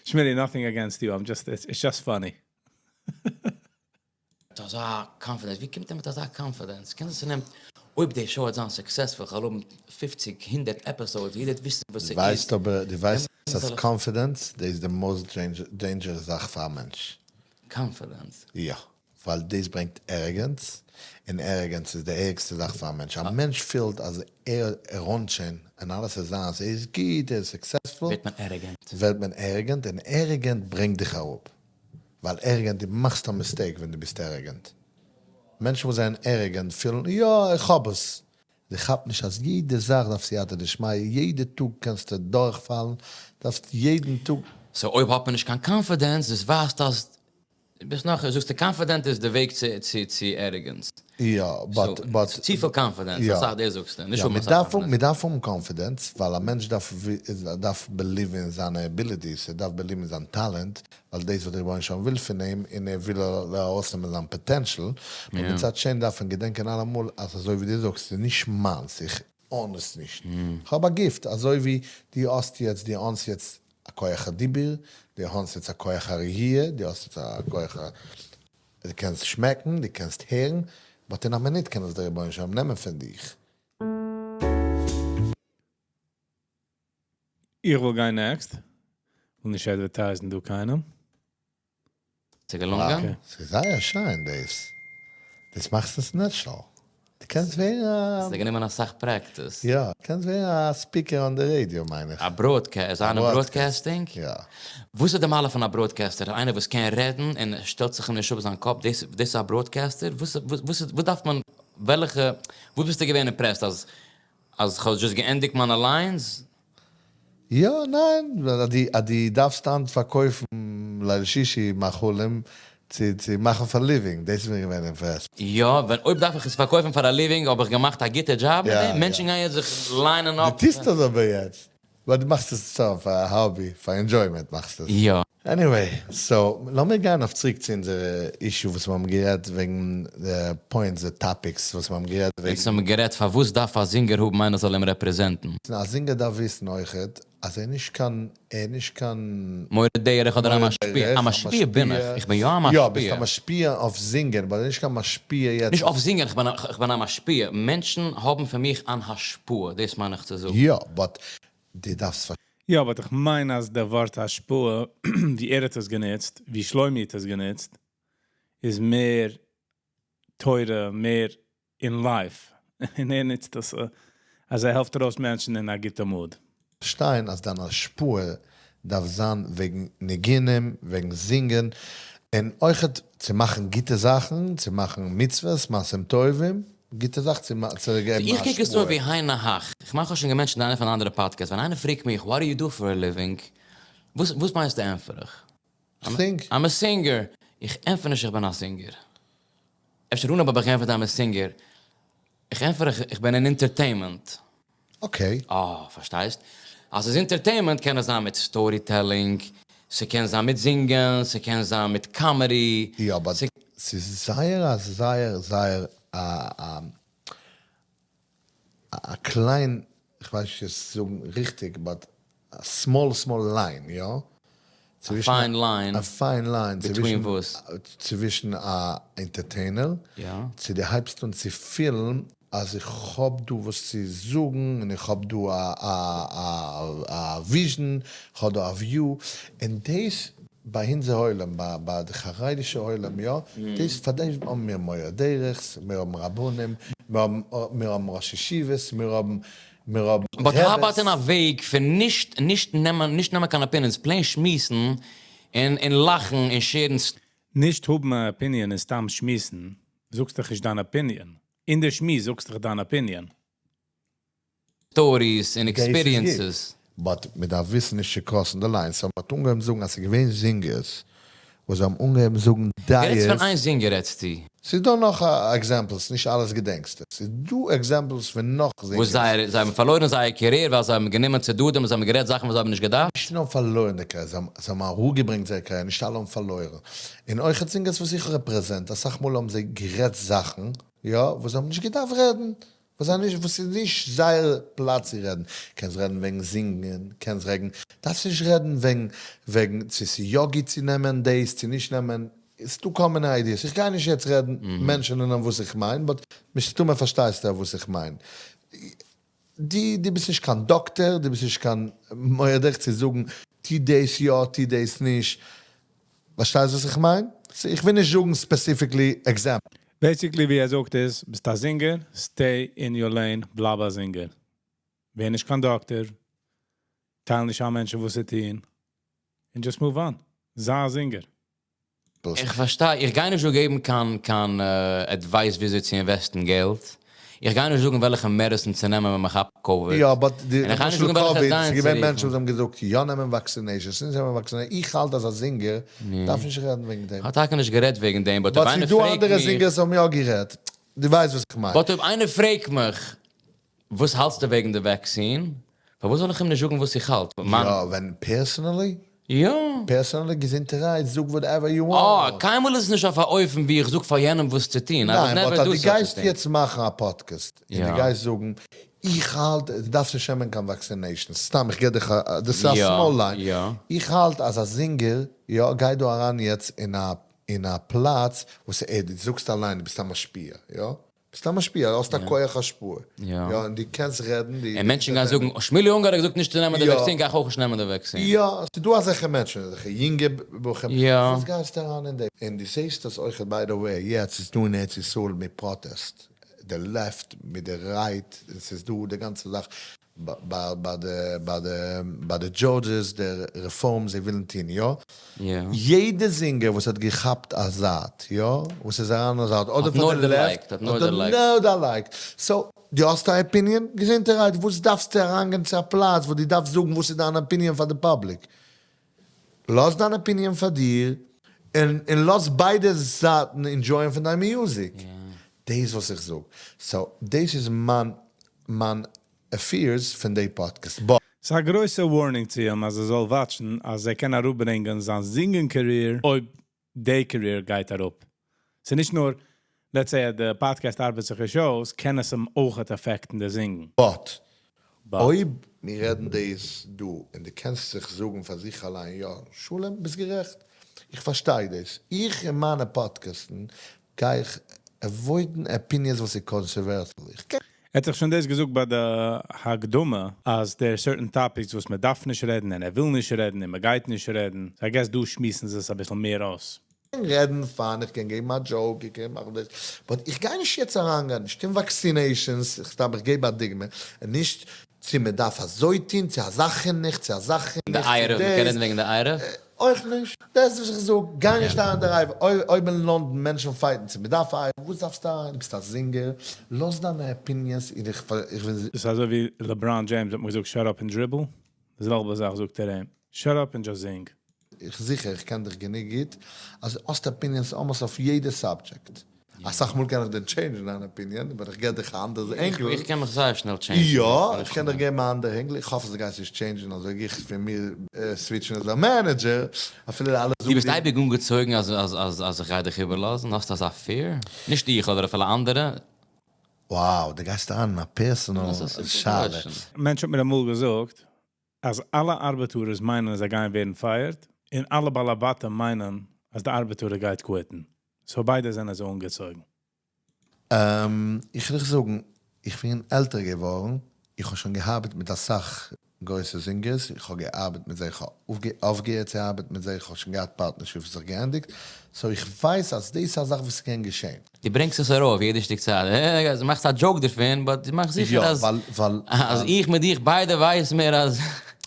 Shmili, nothing against you. I'm just, it's just funny. אזא confidence, ווי קומט ער מיט אזא confidence? קען זיין ס'נעמט, אויב די show וועט זיין successful, איך וועל האבן 50, 100 episodes, יעדער וועט וויסן וואס דו ס'איז. ווייסט אבער, דו ווייסט דעמאלטס אז זאל איך- confidence, דאס איז די most dangerous זאך פאר א מענטש. Confidence. יא, ווייל דאס ברענגט arrogance, און arrogance איז די ערגסטע זאך פאר א מענטש. א מענטש פילט אז ער own ט שוין און אלעס איז זיינס, ער איז גוט, ער איז successful, ווערט מען arrogant. ווערט מען arrogant, און arrogant ברענגט דיך אראפ. ווייל arrogant, דו מאכסט א mistake ווען דו ביסט arrogant. מענטשן וואס זענען arrogant פילן, יא, איך האב עס. זיי כאפן נישט אז יעדע זאך דארף סייעתא דשמיא, יעדע טאג קענסטו דורכפאלן, דארפסט יעדן טאג. So אויב האט מען נישט קיין confidence, דאס ווייזט אז דו ביסט נאך, זאגסטו confident איז די וועג צו צו צו arrogance. יא, but but. צופיל confidence, יא. אסאך דאס זאגסטו, נישט יא, האבן מען אסאך דארף confidence. מען דארף האבן confidence, ווייל א מענטש דארף דארף believe ן אין זיינע abilities, ער דארף believe ן אין זיין טאלענט, ווייל דאס וואס דער רבונו של עולם וויל פון אים, און ער וויל ארויסנעמען זיין potential, אבער מצד שני דארף מען געדענקען אלעמאל אז אזוי ווי דו זאגסט, ס'איז נישט מיינס, איך own עס נישט. איך האב א gift, אזוי ווי דו האסט יעצט, דו own סט יעצט א כח הדיבור, דו own סט יעצט א כח הראייה, דו האסט יעצט א כח ה, דו קענסט שמעקן, דו קענסט הערן, but אין א מינוט קען עס דער רבונו של עולם נעמען פון דיך. איך וויל גיין next. וויל נישט advertise ן דא קיינעם. ס'איז געלונגען? Okay. ס'איז זייער שיין דאס. דאס מאכסט עס natural. דו קענסט ווערן א... ס'האט גענומען אסאך practice. יא, קענסט ווערן א speaker on the radio מיין איך. א broadcast, איינער broadcasting? יא. וואס איז די מעלה פון א broadcaster? איינער וואס קען רעדן און שטעלט זיך אים נישט אפ זיין קאפ, דאס דאס איז א broadcaster? וואס וואס וואס דארף מען, וועלכע, וואס ביסטו געווען impressed אז אז כ'האב just געענדיגט מיינע lines? יא, ניין, אז דו אז דו דארפסט היינט פארקויפן ליל שישי מאכלים צו צו מאכן פאר living, דאס איז מיר געווען impressed. יא, ווען אויב דארף איך עס פארקויפן פאר א living האב איך געמאכט א גוטע דזשאב מיט דעם, מענטשן גייען יעצט זיך line ען דו אפ. טוסט עס אבער יעצט, ווייל דו מאכסט עס סתם פאר א hobby, פאר enjoyment מאכסטו עס. יא. Anyway, so לאמיר גיין אויף צוריק צו אונזערע issue וואס מיר האבן גערעדט וועגן די points, די topics וואס מיר האבן גערעדט וועגן. אונז האבן גערעדט פארוואס דארף א זינגער האבן איינער זאל אים represent ן. א זינגער דארף וויסן אויכעט אז ער איז נישט קיין, ער איז נישט קיין. מורה דרך אדער א משפיע, א משפיע בין איך, איך בין יא א משפיע. יא, ביסט א משפיע אויף זינגען, but ער איז נישט קיין משפיע יעצט. נישט אויף זינגען, איך בין א משפיע, מענטשן האבן פון מיך אן השפעה, דאס מיין איך צו זאגן. יא, but דו דארפסט פאר. יא, but איך מיין אז דער ווארט השפעה, ווי ער האט עס גענוצט, ווי שלומי האט עס גענוצט, איז מער תורה, מער אין life. און ער נוצט עס אז ער העלפט ארויס מענטשן אין א גוטע mood. שטיין אז דיין השפעה דארף זיין וועגן ניגונים, וועגן זינגען, און אויכעט צו מאכן גוטע זאכן, צו מאכן מצוות, מעשים טובים, גוטע זאך צו צו געבן איך קוק עס אן השפעה. ווי היינו הך. איך מאך אויך שוין געמענטשן אין איינע פון די אנדערע podcasts, ווען איינער פרעגט מיך, what do you do for a living? וואס וואס מיינסטו ענטפער איך? Sing. I'm a singer. איך ענטפער נישט איך בין א singer. אפשר אנהויב האב איך געענטפערט I'm a singer. איך ענטפער איך בין אין entertainment. Okay. אה, פארשטייסט? אז ס'איז entertainment קען עס זיין מיט storytelling, ס'קען זיין מיט זינגען, ס'קען זיין מיט comedy. יא, but ס'איז זייער א זייער זייער א א א קליין, כ'ווייס נישט עס צו זאגן ריכטיג, but א small small line, יא? א fine line. א fine line. Between וואס? צווישן א entertainer, יא. צו דו הייבסט אן צו פילן אז איך האב דא וואס צו זאגן, און איך האב דא א א א vision, איך האב דא א view, און דאס ביי אונזער עולם, ביי ביי די חרדישע עולם, יא, דאס פאר דעם האבן מיר מורה דרך'ס, מיר האבן רבנים, מיר האבן מיר האבן ראש ישיבות, מיר האבן מיר האבן But how about רעבעס. אין א וועג פון נישט נישט נעמען נישט נעמען קיין opinions, plain שמועסן און און לאכן און share ן. נישט האבן א opinion און סתם שמועסן, זאגסט דאך נישט דיין opinion. אין דער שמועס זאגסט דאך דיין opinion. Stories און דאס איז גוט. Experiences. But מען דארף וויסן נישט צו cross ן די line. So מ'האט אנגעהויבן זאגן אז ס'איז געווען זינגערס וואס זיי האבן אנגעהויבן זאגן רעדסט פון דעות. איין זינגער רעדסטו? ס'איז דא נאך examples, נישט אלעס געדענקסטו. ס'איז דא examples פון נאך וואס זינגערס. זייער, זיי האבן פארלוירן זייער career ווייל זיי האבן גענומען צדדים און זיי האבן גערעדט זאכן וואס זיי האבן נישט געדארפט. נישט נאר פארלוירן די career, זיי האבן אראפגעברענגט זייער career, נישט אלע האבן פארלוירן. און אויכעט זינגערס וואס איך represent, אסאך מאל האבן זיי גערעדט זאכן, יא, וואס זיי האבן נישט געדארפט רעדן. וואס זענען נישט, וואס איז נישט זייער פלאץ צו רעדן. קענסט רעדן וועגן זינגען, קענסט רעדן, דארפסט נישט רעדן וועגן וועגן צו ס'איז יא גוט צו נעמען דאס צו נישט נעמען, ס'דא כל מיני ideas, איך גיי נישט יעצט רעדן mention ען וואס איך מיין, but מסתמא פארשטייסטו וואס איך מיין. דו דו ביסט נישט קיין דאקטער, דו ביסט נישט קיין מורה דרך צו זאגן טו דאס יא, טו דאס נישט. פארשטייסט וואס איך מיין? איך וויל נישט זאגן specifically example. Basically ווי ער זאגט איז, ביסט א זינגער, stay in your lane, בלייב א זינגער. ווער נישט קיין דאקטער, טייל נישט אן מענטשן וואס צו טון, and just move on. זיי א זינגער. איך פארשטיי, איך גיי נישט דא געבן קיין קיין advice וויאזוי צו invest ן געלט, איך גיי נישט זאגן וועלכע medicine צו נעמען ווען מען כאפט COVID, יא, but די און איך גיי נישט למשל זאגן וועלכע COVID, דיין ס'איז צו געווען מענטשן רופן. וואס האבן געזאגט יא נעמען vaccinations, נישט נעמען vaccinations, איך האלט אז א זינגער דארף נישט רעדן וועגן דעם. כ'האב טאקע נישט גערעדט וועגן דעם, but אויב but איינער ס'איז דא פרעגט אנדערע מיך. זינגערס האבן יא גערעדט, דו ווייסט וואס איך מיין. But אויב איינער פרעגט מיך וואס האלטסטו וועגן די vaccine, פארוואס זאל איך אים נישט זאגן וואס איך האלט? מיין. יא, ווען personally? יא. Personally געזונטערהייט, זאג whatever you אה, want. קיינמאל איז עס נישט אויף א אופן ווי איך זאג פאר יענעם וואס צו טון, I would ניין, never but do אז דו such a גייסט thing. יעצט מאכן א פאדקעסט, און דו יא. גייסט זאגן, איך האלט, דו דארפסט נישט נעמען קיין vaccination, סתם איך גיב דיך א, דאס איז א יא, small line, יא. איך האלט אז א זינגער, יא, גייט דא אריין יעצט אין א, אין א פלאץ וואס ער, דו זאגסט אליין דו ביסט א משפיע, יא? ביסט א משפיע, האסט א כח השפעה, יא, און דו קענסט רעדן, די. און מענטשן גייען זאגן, שמילי אונגאר האט געזאגט נישט צו נעמען די vaccine, גיי איך אויך נישט נעמען די vaccine. יא, ס'איז דא אזעלכע מענטשן, אזעלכע יונגע בחורים, וואס גייסטו אריין אין דעם? און דו זעסט דאס אויכעט by the way, יעצט איז דא אין ארץ ישראל מיט פראטעסט, די left מיט די right, און ס'איז דא די גאנצע זאך, ביי די ביי די ביי די judges די רעפארם זיי ווילן טון יא? יעדע זינגער וואס האט געכאפט א זייט יא? וואס איז אריין א זייט אדער פאר די left אדער נאר דערלייגט so דו האסט א opinion? געזונטערהייט וואס דארפסטו אריינגיין צו א פלאץ וואס דו דארפסט זאגן וואס איז דיין opinion פאר די public? לאז דיין opinion פאר דיר און און לאז ביידע זייטן enjoy ען פון דיין music. דאס וואס איך זאג. So דאס איז מיין מיין fears פון די פאדקעסט. ב. ס'איז א גרויסע warning צו אים אז ער זאל watch ן אז ער קען אראפברענגען זיין זינגען career אויב די career גייט אראפ. ס'איז נישט נאר let's say אז די פאדקעסט ארבעט זיך נישט אויס קען עס אים אויכעט affect ן די זינגן. But but. אויב מיר רעדן דאס דא און דו קענסט זיך זאגן פאר זיך אליין יא שלום ביסט גערעכט איך פארשטיי דאס איך אין מיינע פאדקעסטן גיי איך avoid ן opinions וואס איז controversial איך קען. ער האט זיך שוין דאס געזאגט ביי די הקדמה אז there certain topics וואס מען דארף נישט רעדן און ער וויל נישט רעדן און מען גייט נישט רעדן, so I guess דא שמועסן זיי עס אביסל מער אויס. קען רעדן fun, איך קען געבן א joke, איך קען מאכן דאס, but איך גיי נישט יעצט אריינגיין, נישט אין vaccinations, איך סתם איך געב א דוגמא, און נישט צו מען דארף אזוי טון, צו אזא חינוך, צו אזא חינוך, די צו עירוב, מען קען דאס. רעדן וועגן די עירוב? אויך נישט, דאס איז וואס איך זאג, גיי נישט אריין די עירוב, אויב אין לאנדאן מענטשן fight ן צו מען דארף א עירוב, וואס דארפסטו אריין, דו ביסט א זינגער, לאז דיינע opinions, און איך איך וויל. דאס איז אזוי ווי LeBron James האט מיר געזאגט shut up and dribble, די זעלבע זאך זאגט ער אים, shut up and just sing. איך זיכער איך קען דיך גענוג גוט אז האסט opinions almost אויף יעדע subject. אסאך מאל קען איך דיר change ן דיין opinion אבער איך געב דיך א אנדערע angle. איך קען מיך זייער שנעל change ן. יא, איך קען דיך געבן א אנדערע angle, איך האף אז דו גייסט נישט change ן אזוי גיך פון מיר switch ן אלס א manager, אפילו אלע זאגן דו ביסט אייביג אנגעצויגן אז אז אז איך גיי דיך איבערלאזן? האסט אזא fear? נישט איך אדער אפילו אנדערע. Wow, דו גייסט אריין אין א personal שאלה. מענטש האט מיר אמאל געזאגט אז אלע ארבעטארערס מיינען אז זיי גייען ווערן fired, און אלע בעלי בתים מיינען אז די ארבעטארער גייט quit ן. So ביידע זענען אזוי אנגעצויגן. איך וויל דיך זאגן, איך בין עלטער געווארן, איך האב שוין געארבעט מיט אסאך גרויסע זינגערס, איך האב געארבעט מיט זיי, איך האב אויפגעהערט צו ארבעטן מיט זיי, איך האב שוין געהאט partnership וואס זיך געענדיגט, so איך ווייס אז דאס איז א זאך וואס קען געשען. דו ברענגסט עס ארויף יעדע שטיק צייט, דו מאכסט א joke דערפון, but דו מאכסט זיכער אז אז איך מיט דיך ביידע ווייסן מיר אז.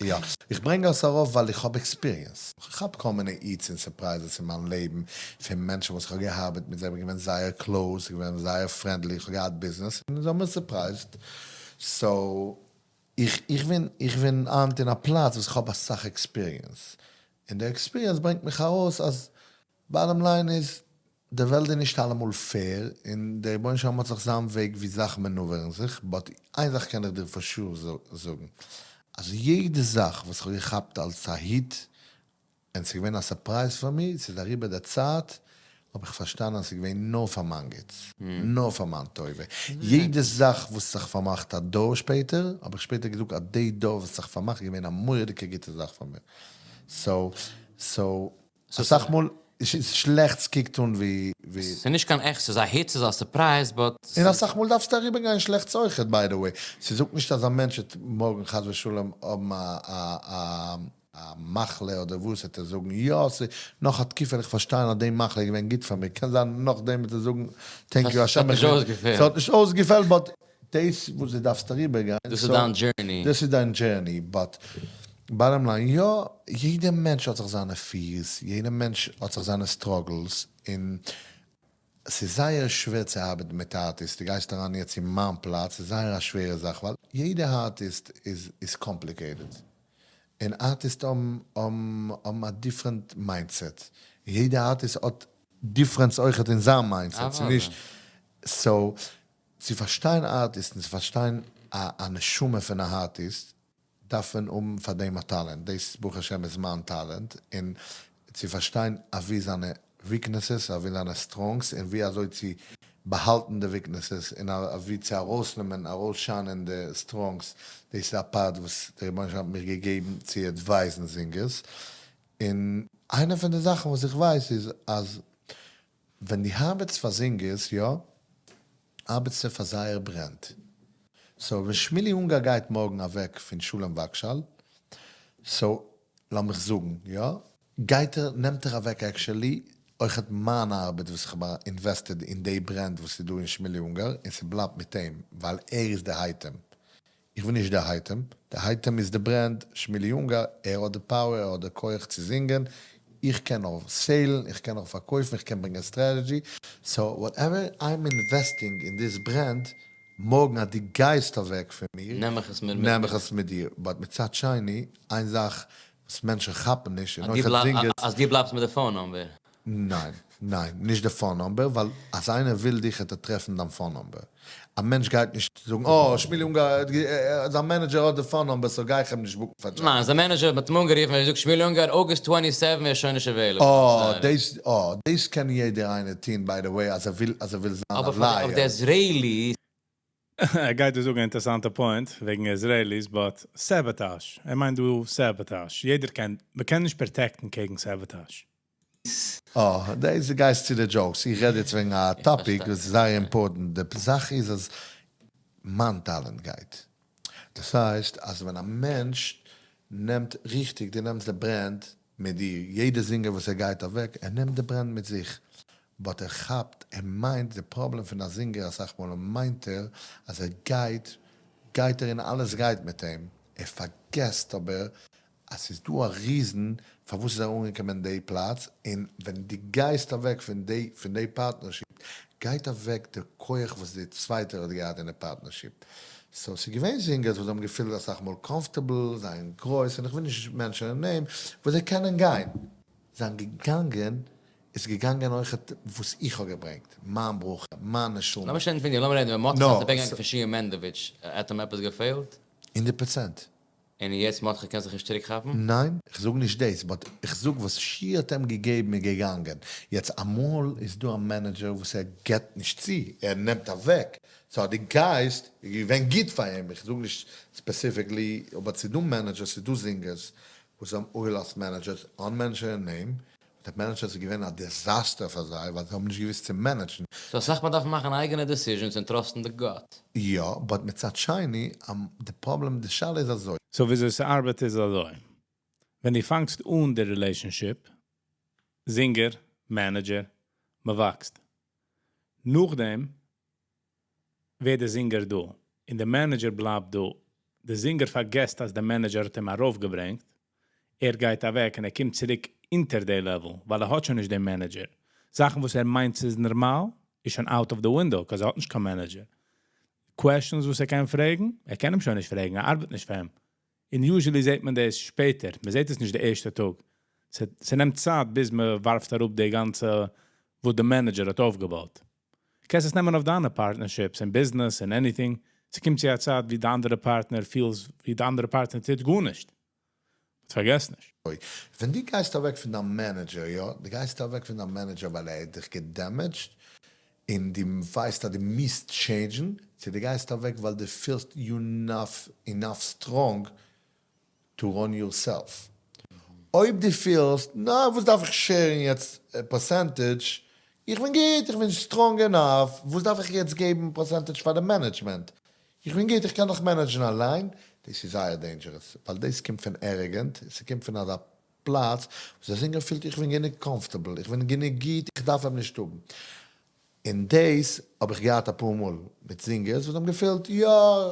יא, איך ברענג עס ארויף ווייל איך האב experience. איך האב כל מיני hits און surprises אין מיין לעבן פון מענטשן וואס איך האב געארבעט מיט זיי, איך בין געווען זייער close, איך בין געווען זייער friendly, איך האב געהאט ביזנעס און זיי האבן מיר surprised. So איך איך בין איך בין היינט אין א פלאץ וואס איך האב אסאך experience, און די experience ברענגט מיך ארויס אז bottom line איז, די וועלט איז נישט אלעמאל fair, און דער רבונו של עולם האט זיך זיין וועג ווי זאכן maneuver ן זיך, but איין זאך קען איך דיר for sure זאגן, אז יעדע זאך וואס איך האב געכאפט אלס א hit, און ס'איז געווען א surprise פאר מיר, ס'איז אריבער די צייט, האב איך פארשטאנען אז ס'איז געווען נאר פאר מיין גוטס, נאר פאר מיין טובה. יעדע זאך וואס האט זיך פארמאכט א דור שפעטער, האב איך שפעטער געזאגט אז די דור וואס האט זיך פארמאכט איז געווען א מורא'דיגע גוטע זאך פאר מיר. So, so, אסאך מאל שלעכטס קוקט אן ווי. ס'איז נישט קיין עכט, ס'איז א hit, ס'איז א surprise, but. און אסאך מאל דארפסטו אריבערגיין שלעכטס אויכעט, by the way. ס'זאגט נישט אז א מענטש וועט מארגן חס ושלום האבן א א מחלה אדער וואס, וועט ער זאגן יא ס'איז נאך א תקופה וועל איך פארשטיין אז די מחלה איז געווען גוט פאר מיר, קען זיין נאכדעם וועט ער זאגן thank you השם ס'האט נישט אויסגעפעלט. ס'האט נישט אויסגעפעלט but דאס וואס דו דארפסט אריבערגיין. דאס איז דיין journey. דאס איז דיין journey, but bottom line יא, יעדע מענטש האט זיך זיינע fears, יעדע מענטש האט זיך זיינע struggles, און ס'איז זייער שווער צו ארבעטן מיט ארטיסט, דו גייסט אריין יעצט אין מיין פלאץ, ס'איז זייער א שווערע זאך, ווייל יעדע ארטיסט איז איז complicated, און ארטיסט האבן האבן א different mindset, יעדע ארטיסט האט difference אויכעט אין זיין mindset, ס'איז נישט, so צו פארשטיין ארטיסט און צו פארשטיין א נשמה פון א ארטיסט דארף מען האבן פאר דעם א טאלענט, דאס ברוך השם איז מיין טאלענט, און צו פארשטיין אוואו זיינע weaknesses, אוואו זיינע strengths, און ווי אזוי צו באהאלטן די weaknesses, און אוואו צו ארויסנעמען, ארויסשיינען די strengths, דאס איז א part וואס דער רבונו של עולם האט מיר געגעבן צו advise ן זינגערס, און איינע פון די זאכן וואס איך ווייס איז אז ווען דו ארבעטסט פאר זינגערס, יא, ארבעטסטו פאר זייער brand. So ווען שמילי אונגאר גייט מארגן אוועק פון שלום וואגשאל, so לאמיך זאגן, יא, גייט ער, נעמט ער אוועק actually אויכעט מיין ארבעט וואס איך האב invested אין די brand וואס איז דא אין שמילי אונגאר, און ס'בלייבט מיט אים, ווייל ער איז די אייטעם. איך בין נישט די אייטעם, די אייטעם איז די brand, שמילי אונגאר, ער האט די power, ער האט די כח צו זינגען, איך קען נאר sell ן, איך קען נאר פארקויפן, איך קען ברענגען strategy, so whatever I'm investing אין this brand, מארגן אז דו גייסט אוועק פון מיר, נעם איך עס מיט נעם איך עס מיט דיר, but מצד שני, איין זאך וואס מענטשן כאפן נישט, און אויך זינגערס. אז דו בלייבסט מיט די phone number. ניין, ניין, נישט די phone number, ווייל אז איינער וויל דיך וועט ער טרעפן דיין phone number. א מענטש גייט נישט זאגן, אה, שמילי אונגאר, זיין manager האט די phone number, so גיי איך אים נישט book ן פאר דזשאב. ניין, זיין manager האט אים אנגערופן און געזאגט, שמילי אונגאר, August 27 איז שוין נישט available. אה, דאס, אה, דאס קען יעדער איינער טון, by the way, אז ער וויל, אז ער וויל זיין א אבער פאר liar. די Israelis. ער גייט דא זאגן א אינטערעסאנטע point וועגן Israelis, but sabotage. ער מיינט דא sabotage. יעדער קען, מ'קען נישט protect ן קעגן sabotage. אה, דאס גייסט צו די jokes. איך רעד יעצט וועגן א topic וואס איז זייער important. די זאך איז אז מיין טאלענט גייט. דאס הייסט אז ווען א מענטש נעמט ריכטיג, דו נעמסט די brand מיט דיר, יעדע זינגער וואס ער גייט אוועק, ער נעמט די brand מיט זיך. But ער כאפט, ער מיינט, די פראבלעם פון א זינגער אסאך מאל מיינט ער אז ער גייט, גייט ער און אלעס גייט מיט אים. ער פארגעסט אבער אז ס'איז דא א reason פארוואס איז ער אנגעקומען אין די פלאץ, און ווען דו גייסט אוועק פון די פון די partnership, גייט אוועק די כח וואס די צווייטער האט געהאט אין די partnership. So ס'איז געווען זינגערס וואס האבן געפילט אסאך מאל comfortable, זיין גרויס, און איך וויל נישט mention ען name, וואס זיי קענען גיין. זיין געגאנגען איז געגאנגען אויכעט וואס איך האב געברענגט, מיין ברכה, מיין נשמה. לאמיר שוין פון דיר, לאמיר רעדן, ווען מרדכי איז אוועקגעגאנגען פון שיע מענדלאוויטש, האט אים עפעס געפעלט? 100%. און יעצט מרדכי קען זיך נישט צוריק כאפן? ניין, איך זאג נישט דאס, but איך זאג וואס שיע האט אים געגעבן איז געגאנגען. יעצט אמאל איז דא א manager וואס ער געבט נישט צו, ער נעמט אוועק, so אז דו גייסט איז געווען גוט פאר אים, איך זאג נישט specifically, אבער ס'איז דא managers, ס'איז דא זינגערס וואס האבן אפגעלאזט managers אן mention א name, די managers איז געווען א disaster פאר זיי ווייל זיי האבן נישט געוואוסט צו manage ן. So אסאך מאל דארף מען מאכן אייגענע decisions און trust ן די gut. יא, but מצד שני, די פראבלעם, די שאלה איז אזוי. So וויאזוי ס'ארבעט איז אזוי. ווען דו פאנגסט אן די relationship, זינגער, manager, מ'וואקסט. נאכדעם ווערט די זינגער דא, און די manager בלייבט דא. די זינגער פארגעסט אז די manager האט אים ארויפגעברענגט, ער גייט אוועק און ער קומט צוריק אונטער די level, ווייל ער האט שוין נישט דעם manager. זאכן וואס ער מיינט ס'איז נארמאל, איז שוין out of the window, 'cause ער האט נישט קיין manager. Questions וואס ער קען פרעגן, ער קען אים שוין נישט פרעגן, ער ארבעט נישט פאר אים. און usually זעט מען דאס שפעטער, מען זעט עס נישט די ערשטע טאג. ס'נעמט צייט ביז מען ווארפט אראפ די גאנצע וואס די manager האט אויפגעבויט. קענסט עס נעמען אויף דיינע partnerships אין ביזנעס און anything. ס'קומט צו א צייט ווי די אנדערע partner feels ווי די אנדערע partner טוט גארנישט. פארגעס נישט. ווען דו גייסט אוועק פון דיין manager, יא, דו גייסט אוועק פון דיין manager ווייל ער האט דיך גע damaged, און דו ווייסט אז דו מוזט change ן, צו דו גייסט אוועק ווייל דו פילסט you enough, enough strong to run yourself. אויב דו פילסט, נא, וואס דארף איך share ן יעצט percentage, איך בין גוט, איך בין strong enough, וואס דארף איך יעצט געבן percentage פאר די management? איך בין גוט, איך קען דאך manage ן אליין. דאס איז זייער dangerous, ווייל דאס קומט פון arrogant, עס קומט פון אזא פלאץ וואס דער singer פילט איך בין גענוג comfortable, איך בין גענוג גוט, איך דארף אים נישט האבן. און דאס האב איך געהאט אפאר מאל מיט singers וואס האבן געפילט, יא,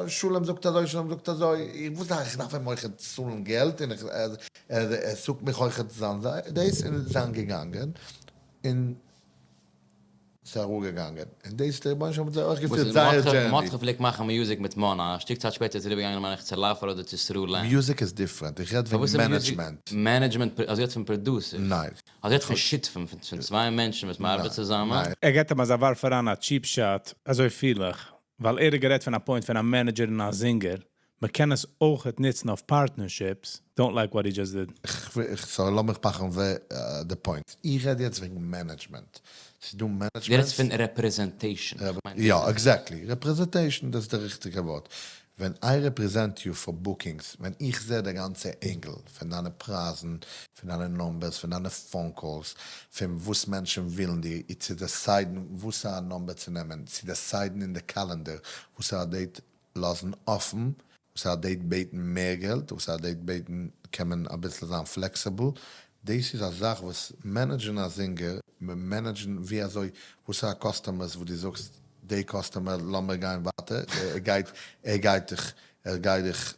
שלום זאגט אזוי, שלום זאגט אזוי, איך וואס דארף איך דארף אים אויך צאלן געלט, און איך, ער זאגט מיך אויך זיין דאס, און זיין געגאנגען, און ס'איז אראפגעגאנגען, און דאס דער רבונו של עולם האט זיי אויך געפירט זייער journey. מרדכי פלעגט מאכן music מיט מאנא, א שטיק צייט שפעטער איז ער איבערגעגאנגען מיין איך צו לאפער אדער צו סרולען. Music איז different, איך רעד וועגן management. Management, אז יעצט פון producers? ניין. אז יעצט פון שותפים, פון צוויי מענטשן וואס מ'ארבעט צוזאמען? ניין. ער געט אים אזא ווארף אריין א cheap shot, אזוי פיל איך, ווייל ער האט גערעדט פון א point פון א manager און א singer, מ'קען עס אויך נוצן אויף partnerships, don't like what he just did. איך, sorry, לאמיך מאכן די point. איך רעד יעצט וועגן management. ס'איז דא management. דו רעדסט פון representation. יא, exactly. Representation, דאס איז די ריכטיגע ווארט. ווען I represent you for bookings, ווען איך זע די גאנצע angle פון דיינע פרייזן, פון דיינע numbers, פון דיינע phone calls, פון וואס מענטשן ווילן דיר, איז צו decide ן וואס א number צו נעמען, צו decide ן אין די calendar וואס א date לאזן אפן, וואס א date בעטן מער געלט, וואס א date בעטן קען מען אביסל זיין flexible. דאס איז א זאך וואס manage ן א singer, manage ן ווי אזוי, וואס א customers וואס דו זאגסט, די customer לאמיר גיין ווייטער, ער גייט, ער גייט דיך, ער גייט דיך,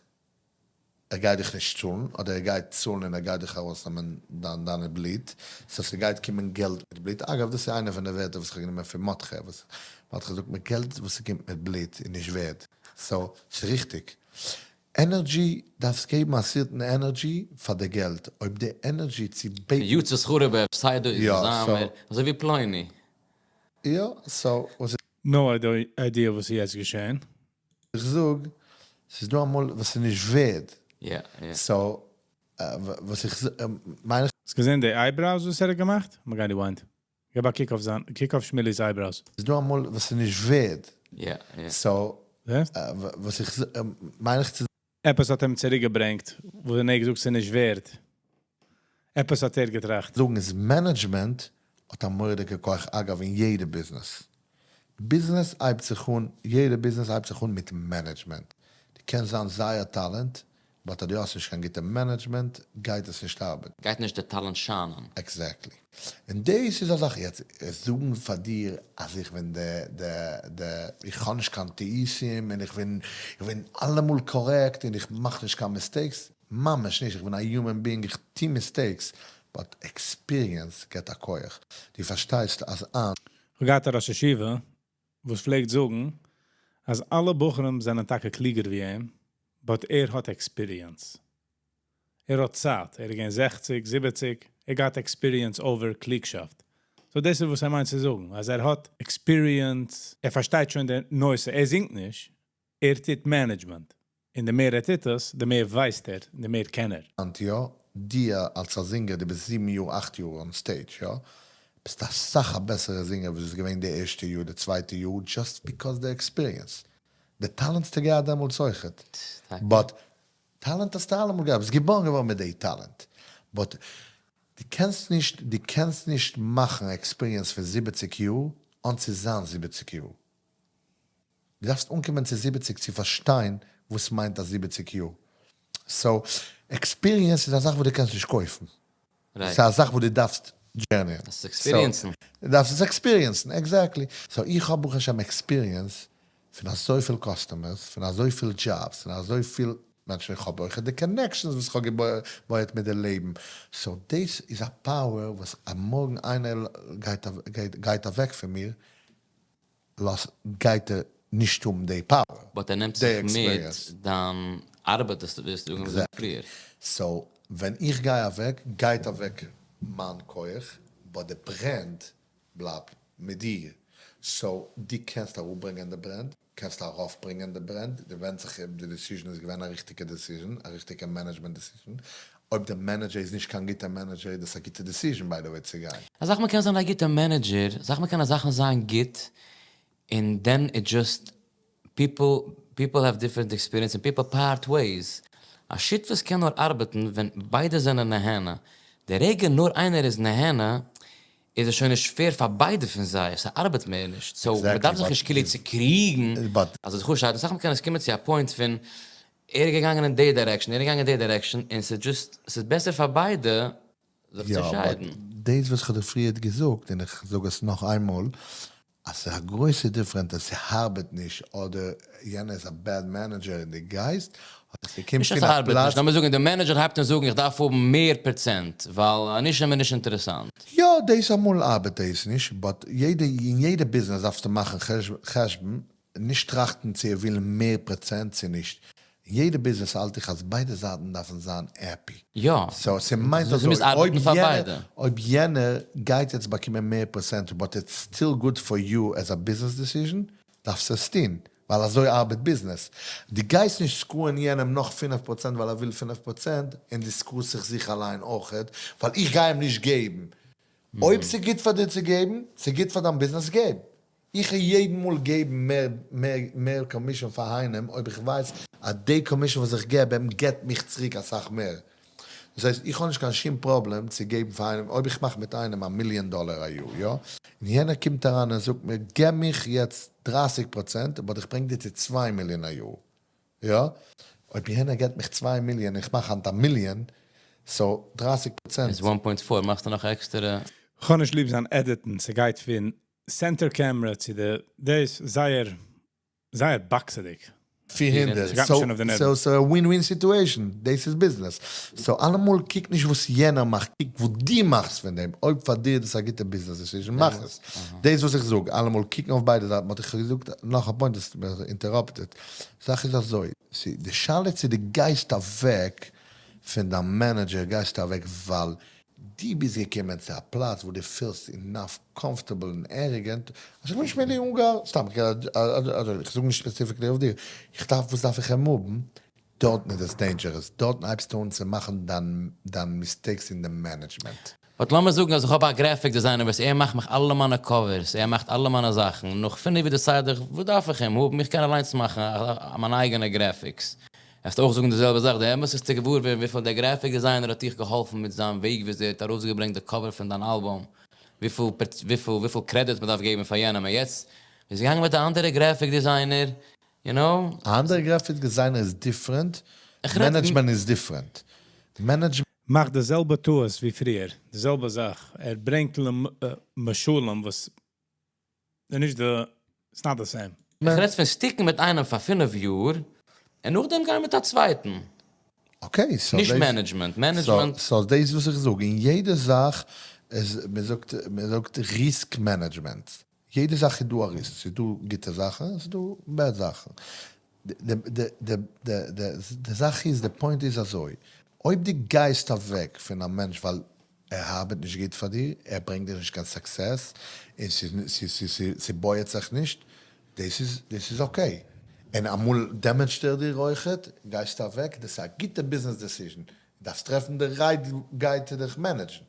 ער גייט דיך נישט צאלן, אדער ער גייט צאלן און ער גייט דיך ארויסנעמען דיין דיינע בלוט, so ס'גייט קומען געלט מיט בלוט. אגב, דאס איז איינע פון די ווערטער וואס איך האב גענומען פון מרדכי, וואס מרדכי זאגט מיר געלט וואס ס'קומט מיט בלוט איז נישט ווערד. So, ס'איז ריכטיג. Energy, דארפסט געבן א certain energy פאר די געלט. אויב די energy צו בעטן. יוצא שכרו בהפסדו איז יא, זאמער, so. אזוי ווי פלוני. יא, so, וואס No idea וואס איז יעצט געשען. איך זאג, ס'איז דא אמאל וואס איז נישט ווערד. יא, יא. So, וואס איך מיין איך. האסט געזען די eyebrows וואס ער האט געמאכט? מ'גייט rewind. געב א קוק אויף זיין, קוק אויף שמילי'ס eyebrows. ס'איז דא אמאל וואס איז נישט ווערד. יא, יא. So, זעסט? וואס איך מיין איך צו. עפעס האט אים צוריקגעברענגט, וואס ער האט געזאגט ס'איז נישט ווערד. עפעס האט ער געטראכט. זאגן איז management האט א מורא'דיגע כח אגב אין יעדע business. Business הייבט זיך אן, יעדע business הייבט זיך אן מיט management. דו קענסט זיין זייער talent, but אז דו האסט נישט קיין גוטע management גייט עס נישט ארבעטן. גייט נישט די talent shine ען. Exactly. און דאס איז א זאך, יעצט זאגן פאר דיר אז איך בין די די די איך האב נישט קיין טעותים און איך בין איך בין אלעמאל correct און איך מאך נישט קיין mistakes, ממש נישט, איך בין א human being איך טו mistakes, but experience געבט א כח, דו פארשטייסט אז איין. כ'האב געהאט א ראש ישיבה וואס פלעגט זאגן אז אלע בחורים זענען טאקע קלוגער ווי אים, but ער האט experience. ער האט צייט, ער איז געווען 60, 70, ער געהאט experience over קלוגשאפט. So דאס איז וואס ער מיינט צו זאגן, אז ער האט experience, ער פארשטייט שוין די נושא, ער זינגט נישט, ער טוט management. און די מער ער טוט עס, די מער ווייסט ער, די מער קען ער. יא, דיר אלס א singer, דו ביסט 7 יאר, 8 יאר on stage, יא, ביסט א סאך א בעסערע singer, וואס איז געווען די ערשטע יאר, די צווייטע יאר, just because the experience. די talent האסטו געהאט דעמאלטס אויכעט. But talent האסטו אלעמאל געהאט, ביסט געבוירן געווארן מיט די talent. But דו קענסט נישט מאכן experience פון 70 יאר, אן צו זיין 70 יאר. דו דארפסט אנקומען צו 70 צו פארשטיין, וואס מיינט א 70 יאר. So, experience איז א זאך, וואס דו קענסט נישט קויפן. ס'איז א זאך, וואס דו דארפסט journey ען. דאס experience ן. דו דארפסט עס experience ן, exactly. So, איך האב ברוך השם experience פון אזויפיל customers, פון אזויפיל jobs, פון אזויפיל מענטשן. איך האב אויך די connections, וואס איך האב געבויעט מיט די לעבן. So, דאס איז א power, וואס א מארגן איינער גייט אוועק פון מיר, לאז, גייט ער נישט האבן די power. But ער נעמט זיך מיט, דיין ארבעט, דאס ווערסטו געזאגט פריער. So, ווען איך גיי אוועק, גייט אוועק מיין כח, but די brand בלייבט מיט דיר. So, דו קענסט אראפברענגען די brand, קענסט ארויפברענגען די brand, די ווענדט זיך אויב די decision איז געווען א ריכטיגע decision, א ריכטיגע management decision. אויב דער manager איז נישט קיין גוטער manager איז דאס א גוטע decision by the way צו גיין. א זאך מ'קען זיין א גוטע manager, א זאך מ'קען זאכן זיין גוט, און then it just people people have different experience און people part ways. א שותפות קען נאר ארבעטן ווען ביידע זענען נהנה. די רגע נאר איינער איז נהנה איז עס שוין נישט fair פאר ביידע פון זיי, ס'ארבעט מער נישט. So מ'דארף זיך נישט כאילו צוקריגן אז עס איז חשוב. אסאך מאל קען עס קומען צו א point פון ער איז געגאנגען אין די direction, ער איז געגאנגען אין די direction, און ס'איז just, ס'איז בעסער פאר ביידע זיך צו שיידן. יא, but דאס וואס כ'האב דיר פריערט געזאגט, און איך זאג עס נאך איינמאל, אז ס'איז א גרויסע difference אז ס'ארבעט נישט אדער יענער איז א bad manager און דו גייסט, אדער ס'קומט נישט אז פון א ס'ארבעט פלאץ. נישט, לאמיר זאגן די manager הייבט אן זאגן איך דארף האבן מער פראצענט ווייל אנישט איז מיר נישט אינטערעסאנט. יא, דאס אמאל ארבעט דאס נישט, but יעדע, אין יעדע ביזנעס דארפסטו מאכן חשבון נישט טראכטן צו ער וויל מער פראצענט צו נישט, אין יעדע ביזנעס האלט איך אז ביידע זייטן דארפן זיין happy. יא. so ס'מיינט אזוי, ס'מוז ארבעטן פאר ביידע. אויב יענער גייט יעצט באקומען מער פראצענט but it's still good for you as a business decision, דארפסטו עס טון, ווייל אזוי ארבעט ביזנעס. דו גייסט נישט screw ען יענעם נאך 5% ווייל ער וויל 5%, און דו screw סט זיך זיך אליין אויכעט, ווייל איך גיי אים נישט געבן. אויב ס'גוט פאר דיר צו געבן, ס'גוט פאר דיין ביזנעס, געב. איך וועל יעדן מאל געבן מער מער מער commission פאר איינעם אויב איך ווייס אז די commission וואס איך געב אים געבט מיך צוריק אסאך מער. דאס הייסט איך האב נישט קיין שום פראבלעם צו געבן פאר איינעם אויב איך מאך מיט איינעם א מיליאן דאלער א יאר יא, און יענער קומט אריין און זאגט מיר געב מיך יעצט 30% but איך ברענג דיר צו 2 מיליאן א יאר יא, אויב יענער געבט מיך 2 מיליאן איך מאך היינט א מיליאן, so 30% איז 1.4 מאכסטו נאך עקסטערע. כ'האב נישט ליב זיין edit ן, ס'גייט פון center camera צו די, דאס זייער, זייער באקסעדיג. 400. ס'גייט מיר שוין אויף די נערוון. So, so a win-win situation. דאס איז ביזנעס. So אלעמאל קוק נישט וואס יענער מאכט, קוק וואס דו מאכסט פון דעם. אויב פאר דיר איז דאס א גוטע business decision, מאך עס. דאס וואס איך זאג, אלעמאל קוקן אויף ביידע זייטן, האט איך געזאגט, נאך א point, דאס האט מיר interrupted. זאך איז אזוי, די שאלה צו דו גייסט אוועק פון דיין manager, גייסטו אוועק ווייל דו ביסט געקומען צו א פלאץ וואו דו פילסט enough comfortable און arrogant, אז איך בין נישט מער די אונגאר, סתם, איך זאג נישט specifically אויף דיר, איך דארף, וואס דארף איך אים האבן? דארטן איז עס dangerous, דארטן הייבסטו אן צו מאכן דיין mistakes אין די management. But לאמיר זאגן אז איך האב א graphic designer וואס ער מאכט מיך אלע מיינע covers, ער מאכט אלע מיינע זאכן, נאך 5 יאר decide איך, וואס דארף איך אים האבן? איך קען אליינס מאכן מיינע אייגענע graphics. וועסטו אויך זאגן די זעלבע זאך, די אמת איז צו געוואר ווערן וויפיל דער graphic designer האט דיך געהאלפן מיט זיין וועג ווי ער האט ארויסגעברענגט די cover פון דיין אלבום, וויפיל credit מען דארף געבן פאר יענעם. און יעצט איז געגאנגען מיט א אנדערע graphic designer, you know? א אנדערע graphic designer איז different, management איז different. Management מאכט די זעלבע טעות ווי פריער, די זעלבע זאך. ער ברענגט משלים וואס נישט די, it's not the same. איך רעד פון stick ן מיט איינעם פאר 5 יאר, און נאכדעם גיין מיט א צווייטן. Okay, so נישט management, management. So דאס וואס איך זאג, אין יעדע זאך איז, מען זאגט risk management. יעדע זאך איז דא א risk. ס'איז דא גוטע זאכן, ס'איז דא bad זאכן. די זאך איז, די point איז אזוי, אויב דו גייסט אוועק פון א מענטש ווייל ער ארבעט נישט גוט פאר דיר, ער ברענגט דיר נישט קיין success, און ס'בויעט זיך נישט, דאס איז okay. און אמאל damage ט ער דיר אויכעט, גייסטו אוועק, דאס איז א גוטע business decision. דארפסט טרעפן די right guy צו דיך manage ן.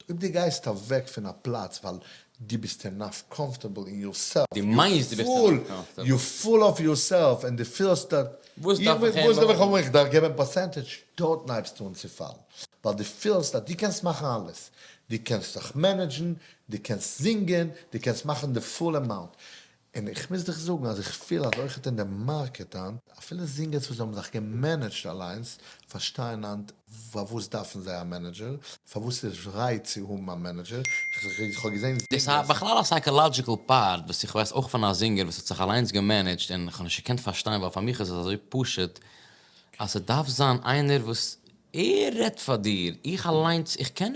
אויב דו גייסט אוועק פון א פלאץ ווייל דו ביסט enough comfortable in yourself, דו מיינסט דו ביסט enough comfortable. You're full of yourself and דו פילסט that וואס דארף איך וואס דארף איך האבן, איך דארף געבן percentage, דארט הייבסטו אן צו פאלן. ווייל דו פילסט אז דו קענסט מאכן אלעס. דו קענסט זיך manage ן, דו קענסט זינגען, דו קענסט מאכן די full amount. און איך מוז דיך זאגן אז איך פיל אז אויכעט אין די market היינט, אפילו זינגערס וואס האבן זיך גע manage ט אליינס, פארשטייען היינט פארוואס דארפן זיי א manager, פארוואס איז right צו האבן א manager. איך האב געזען דאס איז בכלל א psychological part, וואס איך ווייס אויך פון א זינגער וואס האט זיך אליינס גע manage ט, און איך האב נישט געקענט פארשטיין, ווייל פאר מיך איז עס אזוי פשוט, אז ס'דארף זיין איינער וואס ער רעדט פאר דיר, איך אליינס, איך קען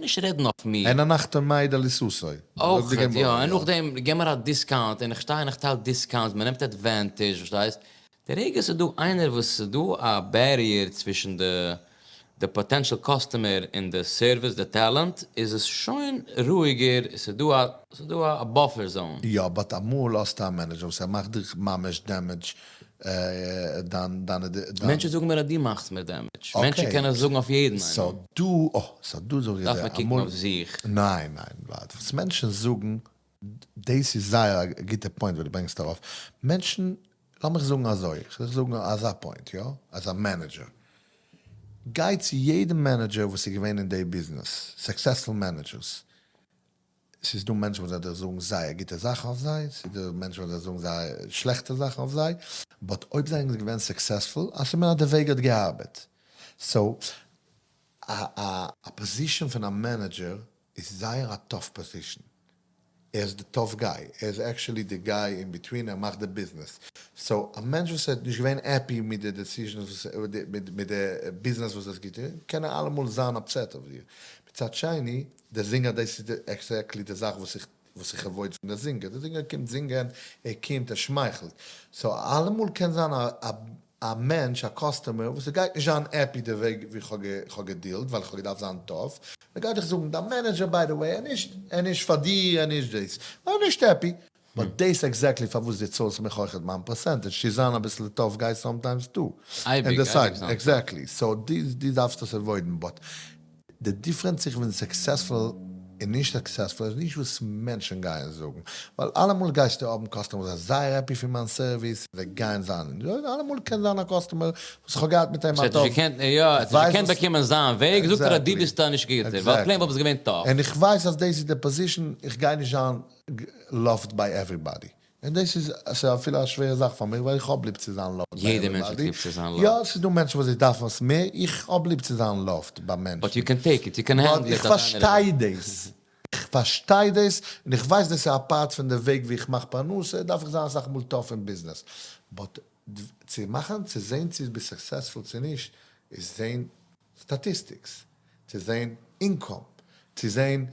נישט רעדן אויף מיר. אין א נאכט מיידל איז סוסוי. אויך, יא, און נאכדעם גיב מיר א discount, און איך שטיי און איך טייל discounts, מען נעמט advantage, פארשטייסט? די רגע ס'איז דא איינער וואס ס'איז דא א barrier צווישן די potential customer און די service, די talent, איז עס שוין רואיגער, ס'איז דא א buffer zone. יא, but אמאל האסטו א manager וואס ער מאכט דיך ממש damage. דיין דיינע דיין. מענטשן זאגן מיר אז דו מאכסט מיר damage. מענטשן קענען עס זאגן אויף יעדן איינעם. So דא, אה, so דא זאג איך דיר. דארף מען קוקן אויף זיך. ניין ניין, ווארט, וואס מענטשן זאגן, דאס איז זייער א גוטע point וואס דו ברענגסט ארויף. מענטשן, לאמיך זאגן אזוי, איך וועל זאגן אזא point, יא, אז א manager, גיי צו יעדע manager וואס איז געווען אין די ביזנעס, successful managers, ס'איז דא מענטשן וואס וועלן דיר זאגן זייער גוטע זאכן אויף זיי, ס'איז דא מענטשן וואס וועלן זאגן זייער שלעכטע זאכן אויף זיי, but אויב זיי זענען געווען successful, א סימן אז די וועג האט געארבעט. So, א א position פון א manager איז זייער א tough position. ער איז די tough guy, ער איז actually די guy in between, ער מאכט די ביזנעס. So, א מענטש וואס איז נישט געווען happy מיט די decisions, מיט די ביזנעס וואס ער האט געטון, קען ער אלעמאל זיין upset אויף דיר. מצד שני, דער זינגער דאס איז exactly די זאך וואס איך וואס איך avoid פון דער זינגער, דער זינגער קומט זינגען, ער קומט ער שמייכלט, so אלעמאל קען זיין א א א מענטש א customer וואס ער גייט נישט זיין happy די וועג ווי איך האב איך האב געדילט ווייל איך האב געדארפט זיין tough, ער גייט דיך זאגן דיין manager by the way ער נישט ער נישט פאר דיר ער נישט דאס, ער נישט happy, but דאס exactly פארוואס דו צאלסט מיך אויכעט מיין percentage, צו זיין אביסל tough guy sometimes too. אייביג, אייביג זיין. Exactly, so דו דארפסט דאס avoid ן, but די difference צווישן successful און נישט successful איז נישט וואס מענטשן גייען זאגן, ווייל אלעמאל גייסטו האבן customers וואס זענען זייער happy פון מיין service, זיי גייען זיין, אלעמאל קען זיין א customer וואס איך האב געהאט מיט אים א tough. יא, ער האט נישט געקענט באקומען זיין וועג, זאגט ער אז דו ביסט א נישט גוטער, ווייל plain וואלט עס געווען tough. און איך ווייס אז דאס איז די position, איך גיי נישט זיין loved by everybody. און דאס איז ס'איז אפילו א שווערע זאך פאר מיר, ווייל איך האב ליב צו זיין loved ביי יעדער מענטש האט everybody. ליב צו זיין loved. יא, ס'איז דא מענטשן וואס זיי דארפן עס מער, איך האב ליב צו זיין loved ביי מענטשן. But you can take it, you can but handle it איך פארשטיי דאס, איך פארשטיי דאס, און איך ווייס דאס איז א part פון די וועג ווי איך מאך פרנסה, דארף איך זיין אסאך מאל tough אין ביזנעס. But צו מאכן, צו זען צו ביסט successful צו נישט, איז זען statistics, צו זען income, צו זען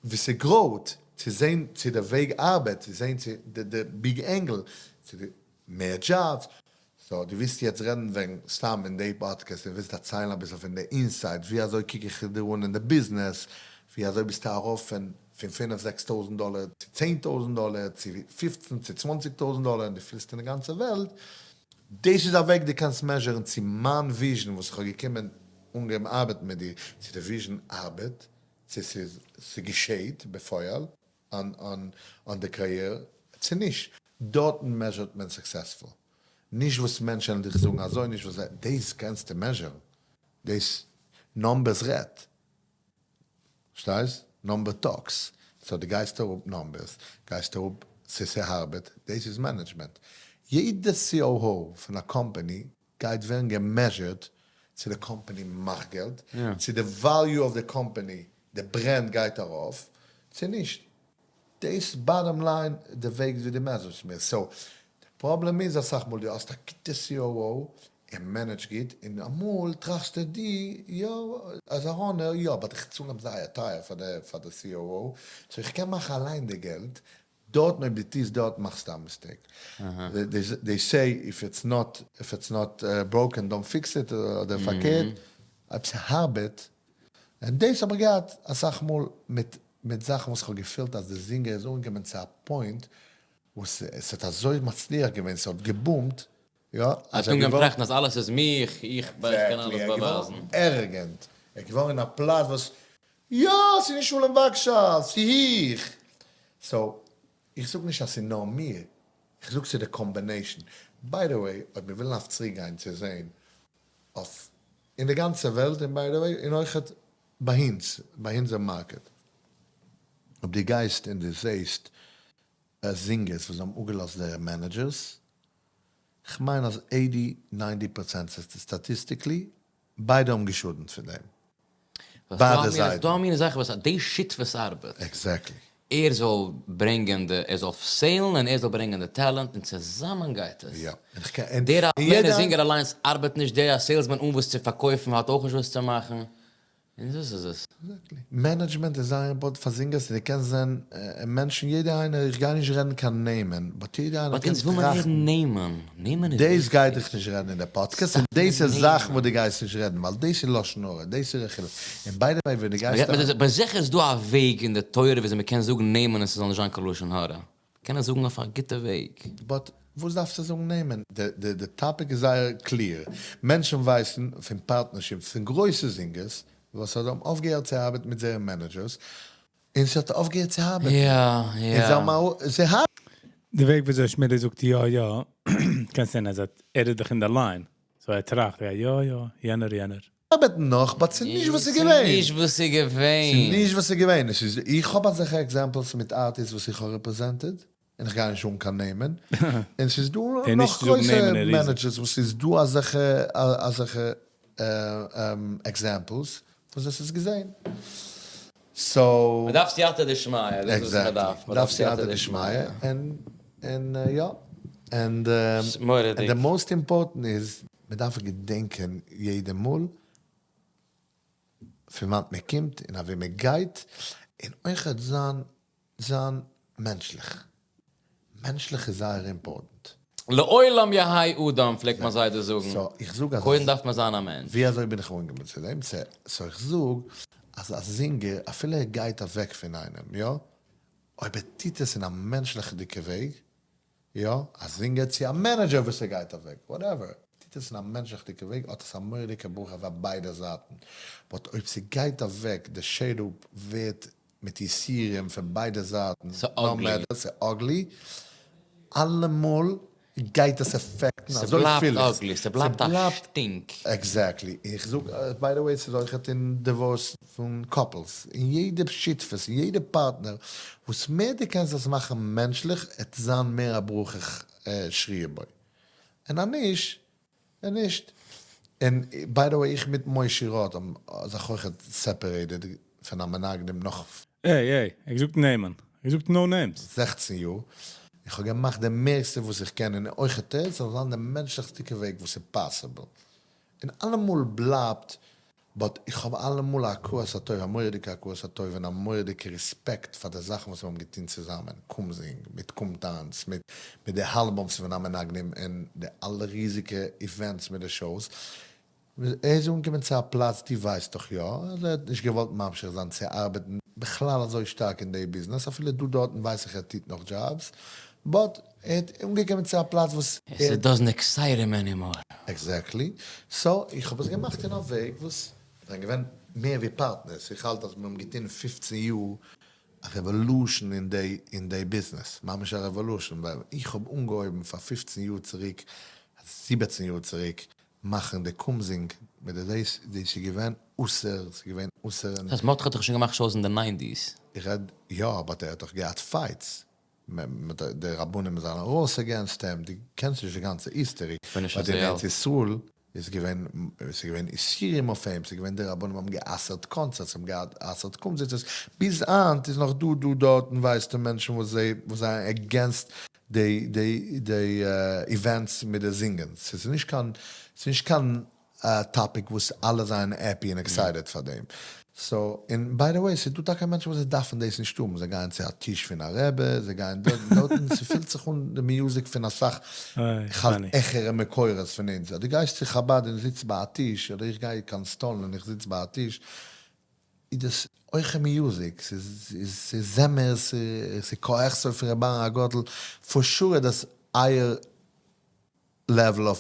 ווי ס' grow ט, צו זעהן צו די וועג ארבעט, צו זעהן צו די big angle, צו די מער jobs, so דו ווילסט יעצט רעדן וועגן סתם אין די פאדקעסט און ווילסט דערציילן אביסל פון די inside, ווי אזוי קוק איך דיר אן אין די ביזנעס, ווי אזוי ביסטו ארויף פון פון פינף זעקס טויזנט דאלער צו צען טויזנט דאלער צו פופצן צו צוואנציג טויזנט דאלער און דו פליסט אין די גאנצע וועלט, דאס איז א וועג דו קענסט measure ן צו מיין vision וואס איך האב געקומען אנגעהויבן ארבעטן מיט דיר, צו די vision ארבעט, צו ס'איז ס'געשעהט בפועל אן די קאריערע צו נישט, דארטן measure ט מען successful, נישט וואס מענטשען דיך זאגן אזוי נישט וואס זיי, דאס קענסטו measure ן, דאס numbers רעדט, פארשטייסט? Number talks, so דו גייסט אראפ numbers, גייסט אראפ צו ס'ארבעט, דאס איז management, יעדע COO פון א קאמפאני גייט ווערן גע measure ט צו די קאמפאני מאכט געלט, צו די value of די קאמפאני, די brand גייט ארויף, צו נישט. דאס bottom line די וועג ווי דו measure סט מיר. So, די פראבלעם איז אסאך מאל דו האסט א גוטע COO, ער manage ט גוט, און אמאל טראכסטו דו, יא, אז א owner, יא, but איך צאל אים זייער טייער פאר די COO, so איך קען מאכן אליין די געלט, דארטן אויב דו טוסט דארט מאכסטו א mistake. They say if it's not if it's not broken don't fix it אדער פארקערט, אויב ס'ארבעט, און דאס האב איך געהאט אסאך מאל מיט מיט זאכן וואס כ'האב געפילט אז די זינגער איז אנגעקומען צו א point וואס ס'האט אזוי מצליח געווען ס'האט געבומט, יא, ער האט אנגעהויבן טראכטן אז אלעס איז מיך, איך קען אלעס באווייזן. Exactly, ער איז געווארן arrogant, ער איז געווארן אין א פלאץ וואס יא, ס'איז נישט שלום וואגשאל, ס'איז איך. So, איך זאג נישט אז ס'איז נאר מיר, איך זאג ס'איז די combination. By the way, אויב מיר ווילן אויף צוריק גיין צו זעהן אויף אין די גאנצע וועלט, און by the way, און אויכעט ביי אונז, ביי אונזער market, אויב דו גייסט און דו זעהסט זינגערס וואס האבן אפגעלאזט זייערע managers, כ'מיין אז eighty ninety percent statistically ביידע האבן געשאדנט פון דעם. ביידע זייטן. ס'דא א מין זאך וואס די שותפות ארבעט. Exactly. ער זאל ברענגען די, ער זאל sell ן און ער זאל ברענגען די talent און צוזאמען גייט עס. יא. און כ'קען. דער א זינגער אליינס ארבעט נישט, דער א salesman אן וואס צו פארקויפן האט אויך נישט וואס צו מאכן. און דאס איז עס. Exactly. Management איז זייער important פאר זינגערס און דו קענסט זען מענטשן יעדער איינער, איך גיי נישט רעדן קיין נעמען, but יעדער איינער קען טראכטן. But אונז וויל מען הערן נעמען, נעמען איז וויכטיג. דאס גייט איך נישט רעדן אין די פאדקעסט, און דאס איז זאכן וואס דו גייסט נישט רעדן, ווייל דאס איז לשון הרע, דאס איז רכילות, און by the way ווען דו גייסט אריין. But זיכער איז דא א וועג אין די תורה וויאזוי מען קען זאגן נעמען און ס'זאל נישט זיין קיין לשון הרע. מ'קען עס זאגן אויף א גוטע וועג. But. וואס דארפסטו זאגן נעמען? די topic איז זייער clear, מענטשן ווייסן פון partnerships פון גרויסע זינגערס וואס האבן אויפגעהערט צו ארבעטן מיט זייערע managers, און ס'האט אויפגעהערט צו ארבעטן. און זיי האבן זיי האבן. די וועג וויאזוי שמילי זאגט יא יא, קענסט זען אז ער איז דאך אין די line, so ער טראכט יא יא יענער יענער. ארבעטן נאך, but ס'איז נישט וואס ס'איז געווען. ס'איז נישט וואס ס'איז געווען. ס'איז נישט וואס ס'איז געווען. עס איז, איך האב אזעלכע examples מיט artists וואס איך האב represented, און איך גיי נישט זאגן קיין נעמען, און ס'איז דא נאך גרויסע managers וואס ס'איז דא אזעלכע אזעלכע examples וואס עס איז געזען. so. מ'דארף סייעתא דשמיא, דאס איז וואס מ'דארף, מ'דארף סייעתא דשמיא, און און יא, און די most important איז, מ'דארף געדענקען יעדע מאל פון וואנט מ'קומט און אוואו מ'גייט, און אויכעט זיין זיין מענטשליך. מענטשליך איז זייער important. לעולם יהא אדם פלעגט מיין זיידע זאגן, so איך זאג אז קודם דארף מען זיין א מענטש. ווי אזוי בין איך אנגעקומען צו דעם? so איך זאג אז א זינגער אפילו ער גייט אוועק פון איינעם, יא, אויב ער טוט עס אין א מענטשליכדיגע וועג, יא, א זינגער צו א manager וואס ער גייט אוועק, whatever, טוט עס אין א מענטשליכדיגע וועג האט עס א מורא'דיגע ברכה פאר ביידע זייטן, but אויב ס'גייט אוועק די shadow ווערט מיט יסורים פון ביידע זייטן, no matter, ס'איז ugly, אלעמאל גייט עס affect ן אזוי פיל איך. ס'בלייבט ugly, ס'בלייבט א שטינק. Exactly, איך זאג, by the way ס'איז אויכעט אין divorce פון couples, אין יעדע שותפות, אין יעדע פארטנער, וואס מער דו קענסט עס מאכן מענטשליך, עט זיין מער א ברכה שרויה בו. און אז נישט, און נישט. און by the way איך מיט מושי ראטה האבן זיך אויכעט separated פון המנגנים נאך. עי עי, ער געזאגט נעמען. ער געזאגט no names. 16 יאר. איך האב געמאכט די מערסטע וואס איך קען און אויכעט עס זאל זיין די מענטשליכסטיגע וועג וואס איז possible. און אלעמאל בלייבט but איך האב אלעמאל א הכרת הטוב, א מורא'דיגע הכרת הטוב און א מורא'דיגע respect פאר די זאכן וואס מיר האבן געטון צוזאמען, קום זינג, מיט קום טאנץ, מיט מיט די albums פון המנגנים און די אלע ריזיגע events מיט די shows. ער איז אנגעקומען צו א פלאץ, דו ווייסט דאך יא, אז ער האט נישט געוואלט ממשיך זיין צו ארבעטן בכלל אזוי שטארק אין די ביזנעס, אפילו דא דארטן ווייס איך ער טוט נאך jobs, but ער האט אנגעקומען צו א פלאץ וואס עס איז doesn't excite him anymore. Exactly. So איך האב עס געמאכט אין א וועג וואס זענען געווען מער ווי partners, איך האלט אז מיר האבן געטון 15 יאר א revolution אין די אין די ביזנעס, ממש א revolution, ווייל איך האב אנגעהויבן פאר 15 יאר צוריק, 17 יאר צוריק, מאכן די קומזינג מיט די דאס, דאס איז געווען אסור, ס'איז געווען אסור. דאס הייסט מרדכי האט דאך שוין געמאכט shows אין די nineties. איך רעד, יא, but ער האט דאך געהאט fights. מיט די רבנים זענען ארויס against אים, דו קענסט נישט די גאנצע history, but אין ארץ ישראל איז געווען, ס'איז געווען איסורים אויף אים, ס'איז געווען די רבנים האבן גע'אסר'ט קאנצערטס, האבן גע'אסר'ט קומזיצעס, ביז היינט איז נאך דא דא דארטן ווייסטו מענטשן וואס זיי וואס זענען against די די די events מיט די זינגען, ס'איז נישט קיין ס'איז נישט קיין topic וואס אלע זענען happy און excited פאר דעם. So, און by the way, ס'איז דא טאקע מענטשן וואס זיי דארפן דאס נישט האבן, זיי גייען צו א טיש פון א רבי, זיי גייען דארט און דארטן, ס'פילט זיך אן די music פון אסאך העכערע מקורות פון אונז. אז דו גייסט צו חבד און זיצט ביי א טיש, אדער איך גיי קיין סטאלין און איך זיץ ביי א טיש, איז דאס אויך music, ס'איז זמר, ס'איז קה אכסוף פון ר' אהרן הגדול, for sure איז דאס אייער level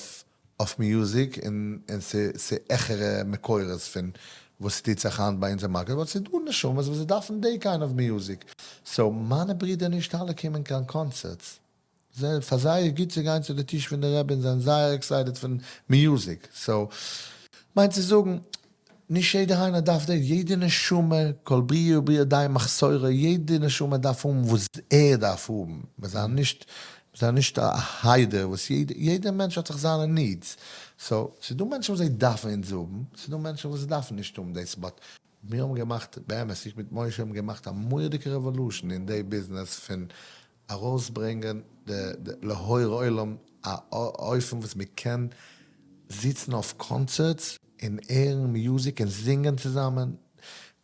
of music און ס'איז העכערע מקורות פון וואס ס'טוט זיך היינט ביי אונזער market, ווייל ס'איז דא נשמות וואס זיי דארפן די kind of music, so מיינע ברידער נישט אלע קומען קיין קאנצערטס, זיי פאר זיי איז גוט צו גיין צו די טיש פון די רבי און זענען זייער excited פון music, so מיין צו זאגן נישט יעדער איינער דארף דאס, יעדע נשמה, כל בריאה ובריאה די מחסורה, יעדע נשמה דארף האבן וואס ער דארף האבן, מיר זענען נישט, מיר זענען נישט א היידער וואס יעדע, יעדע מענטש האט זיך זיינע needs, so ס'איז דא מענטשן וואס זיי דארפן אונז האבן, ס'איז דא מענטשן וואס זיי דארפן נישט האבן דאס, but מיר האבן געמאכט, באמת איך מיט משה האבן געמאכט א מורא'דיגע revolution אין די ביזנעס פון ארויסברענגען די לאור עולם א אופן וואס מען קען זיצן אויף קאנצערטס און הערן music און זינגען צוזאמען,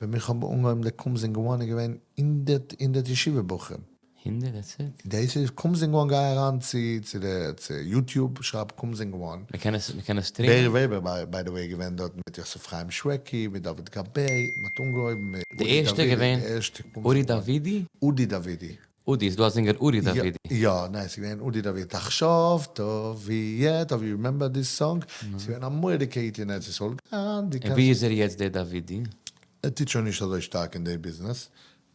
ווען מיר האבן אנגעהויבן די קום זינג one איז געווען הונדערט הונדערט ישיבה בחורים. הונדערט? That's it? דאס איז קום זינג one גיי אריין צו צו די צו YouTube שרייב קום זינג one. מען קען עס מען קען עס stream ען? בערי וועבער by the way געווען דארט מיט יוסף חיים שוועקי מיט דוד גבאי, מען האט אנגעהויבן מיט די ערשטע געווען אורי דוידי? אודי דוידי. אודי, איז דא א זינגער אורי דוידי? יא, ניין, ס'איז געווען אודי דוידי, תחשוב טוב יהיה טוב, יו רימעמבער דיס סאנג? ס'איז געווען א מורא'דיגע hit אין ארץ ישראל, און ווי איז ער יעצט דער דוידי? ער טוט שוין נישט אזוי שטארק אין די ביזנעס,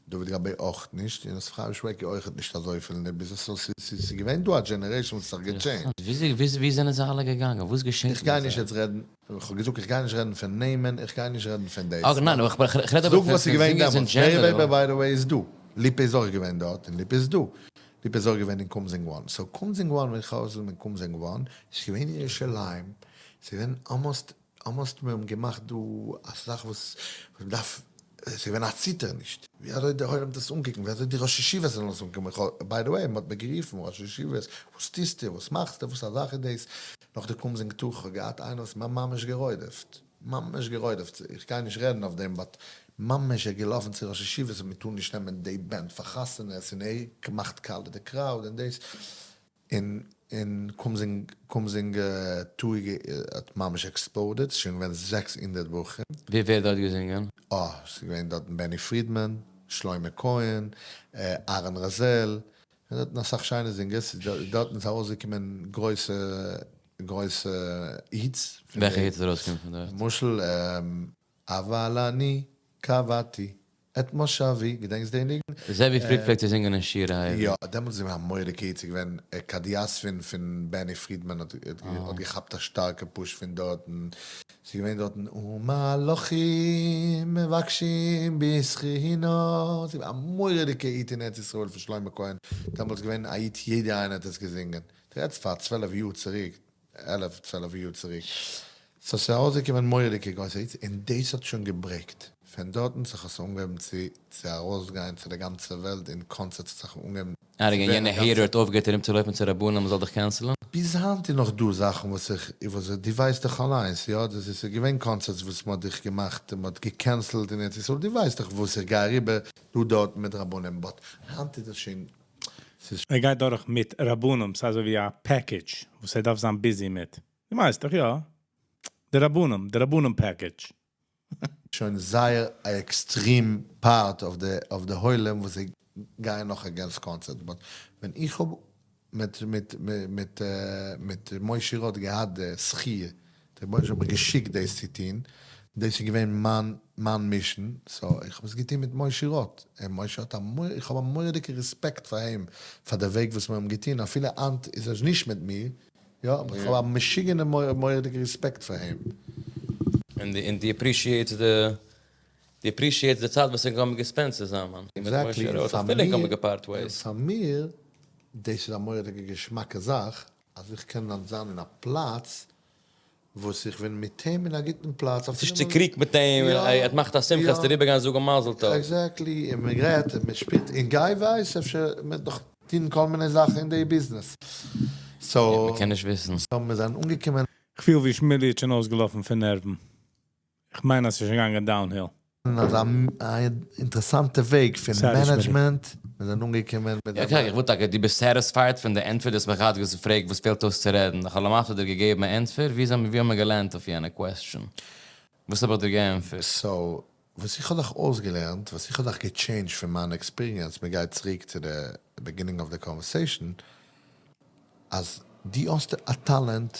דוד גבאי אויך נישט, און אפרים שוועקי אויכעט נישט אזויפיל אין די ביזנעס, so ס'איז געווען דא א generation וואס האט זיך געטשעינדזשט. ווי זענען זיי אלע געגאנגען? וואס געשענט מיט זיי? איך גיי נישט יעצט רעדן, איך האב געזאגט איך גיי נישט רעדן פון נעמען, איך גיי נישט רעדן פון דאס. Okay, ניין, איך רעד אבער פון זינגערס אין general. זאג וואס איז געווען דעמאלטס, מאיר וועבער by the way איז דא, ליפא איז אויך געווען דארט, און ליפא איז דא, ליפא איז אויך געווען אין קומזינג one, so קומזינג one ווען איך האב עס מיט קומזינג one, איז געווען אין ירושלים, ס'איז געווען almost almost מיר האבן געמאכט דא א זאך וואס מען דארף, עס איז געווען א ציטערניש, ווי אזוי די עולם דאס אנקוקן, ווי אזוי די ראשי ישיבות זאלן עס אנקוקן, איך האב, by the way, מען האט מיר גערופן ראשי ישיבות, וואס טוסטו, וואס מאכסטו, וואס א זאך איז דאס, נאך די קומזינג טאג, איך האב געהאט איינער וואס מיר ממש גערוידעפט, ממש גערוידעפט, איך גיי נישט רעדן אויף דעם, but ממש ער איז געלאפן צו ראשי ישיבות אז מען טאר נישט נעמען די band פאר חתונות, און ער מאכט קאלט די crowd און דאס, און און קומזינג קומזינג two האט ממש exploded, ס'איז שוין געווען 600 בחורים. ווער ווער האט דארט געזינגען? אה, ס'איז געווען דארטן בעני פרידמאן, שלמה כהן, אהרן רזל, און דארטן אסאך שיינע זינגערס, דארטן איז ארויסגעקומען גרויסע גרויסע hits. וועלכע hits איז ארויסגעקומען פון דארט? למשל אבל אני קבעתי את מושבי, געדענקסט די ניגון? זעווי פריד פלעגט צו זינגען אין שירה העברית. יא, דעמאלטס איז געווען א מורא'דיגע hit, ס'איז געווען קדיאספין פון בעני פרידמאן האט געכאפט א שטארקע push פון דארטן, ס'איז געווען דארטן ומלאכים מבקשים בתחינה, ס'איז געווען א מורא'דיגע hit אין ארץ ישראל פון שלמה כהן, דעמאלטס געווען א hit יעדער איינער האט עס געזינגען, דו רעדסט פאר 12 יאר צוריק, 11 12 יאר צוריק, so ס'איז ארויסגעקומען מורא'דיגע גרויסע hits, און דאס האט שוין געברעיקט, פון דארטן זיך עס אנגעהויבן צו צו ארויסגיין צו די גאנצע וועלט, און קאנצערטס האט זיך אנגעהויבן צו ווערן יענע hater האט אויפגעהערט ארומצולויפן צו רבנים מ'זאל דיך קענסלען? ביז היינט איז נאך דא זאכן וואס איך, וואס איך, דו ווייסט דאך אליינס, יא, דאס איז געווען קאנצערטס וואס מ'האט דיך געמאכט, מ'האט געקענסלט אין ארץ ישראל, דו ווייסט דאך וואס איך גיי אריבער דא דארט מיט רבנים, but היינט איז דאס שוין, ס'איז. ער גייט דורך מיט רבנים, ס'איז אזוי ווי א package וואס ער דארף זיין busy מיט. דו ווייסט דאך, יא. די רבנים, די רבנים package. שוין זייער א extreme part of the of the עולם וואס זיי גייען נאך against קאנצערט, but ווען איך האב מיט מיט מיט מיט משה ראטה געהאט די זכי', דער רבונו של עולם האט מיר געשיקט דאס צו טון, דאס איז געווען מיין מיין mission, so איך האב עס געטון מיט משה ראטה, און משה האט א מורא, איך האב א מורא'דיגע רעספעקט פאר אים, פאר די וועג וואס מיר האבן געטון, אפילו היינט איז ער נישט מיט מיר, יא, אבער איך האב א משוגענע מורא'דיגע רעספעקט פאר אים. און דו און דו appreciate סט די, דו appreciate סט די צייט וואס ענק האבן געספענדט צוזאמען. Exactly, און פאר מיר, דאס איז א מורא'דיגע געשמאקע זאך, אז איך קען דאן זיין אין א פלאץ וואס איך בין מיט אים אין א גוטן פלאץ. נישט צוקריגט מיט אים, ער האט מאכט א שמחה, עסט אריבערגיין זאגן מזל טוב. Exactly, און מען רעדט און מען שפילט, און גיי ווייס אפשר מען וועט נאך טון כל מיני זאכן אין די ביזנעס. So, מען קען נישט וויסן. So מיר זענען אנגעקומען. כ'פיל ווי שמילי האט שוין אויסגעלאפן פון נערוון. כ'מיין אז ס'איז שוין געגאנגען downhill. אין אזא אינטערעסאנטע וועג פון management, מיר זענען אנגעקומען מיט יא, איך וואלט טאקע, דו ביסט satisfied פון די ענטפער, דו האסט מיך געהאט געפרעגט וואס פעלט אויס צו רעדן, איך האב למעשה דיר געגעבן א ענטפער, ווי זענען ווי האבן מיר געלערנט אויף יענע question? וואס האב איך דיר געענטפערט? So, וואס איך האב דיך אויסגעלערנט, וואס איך האב דיך געטשעינדזשט פון מיין experience, מען גייט צוריק צו די beginning of the conversation, אז דו האסט א טאלענט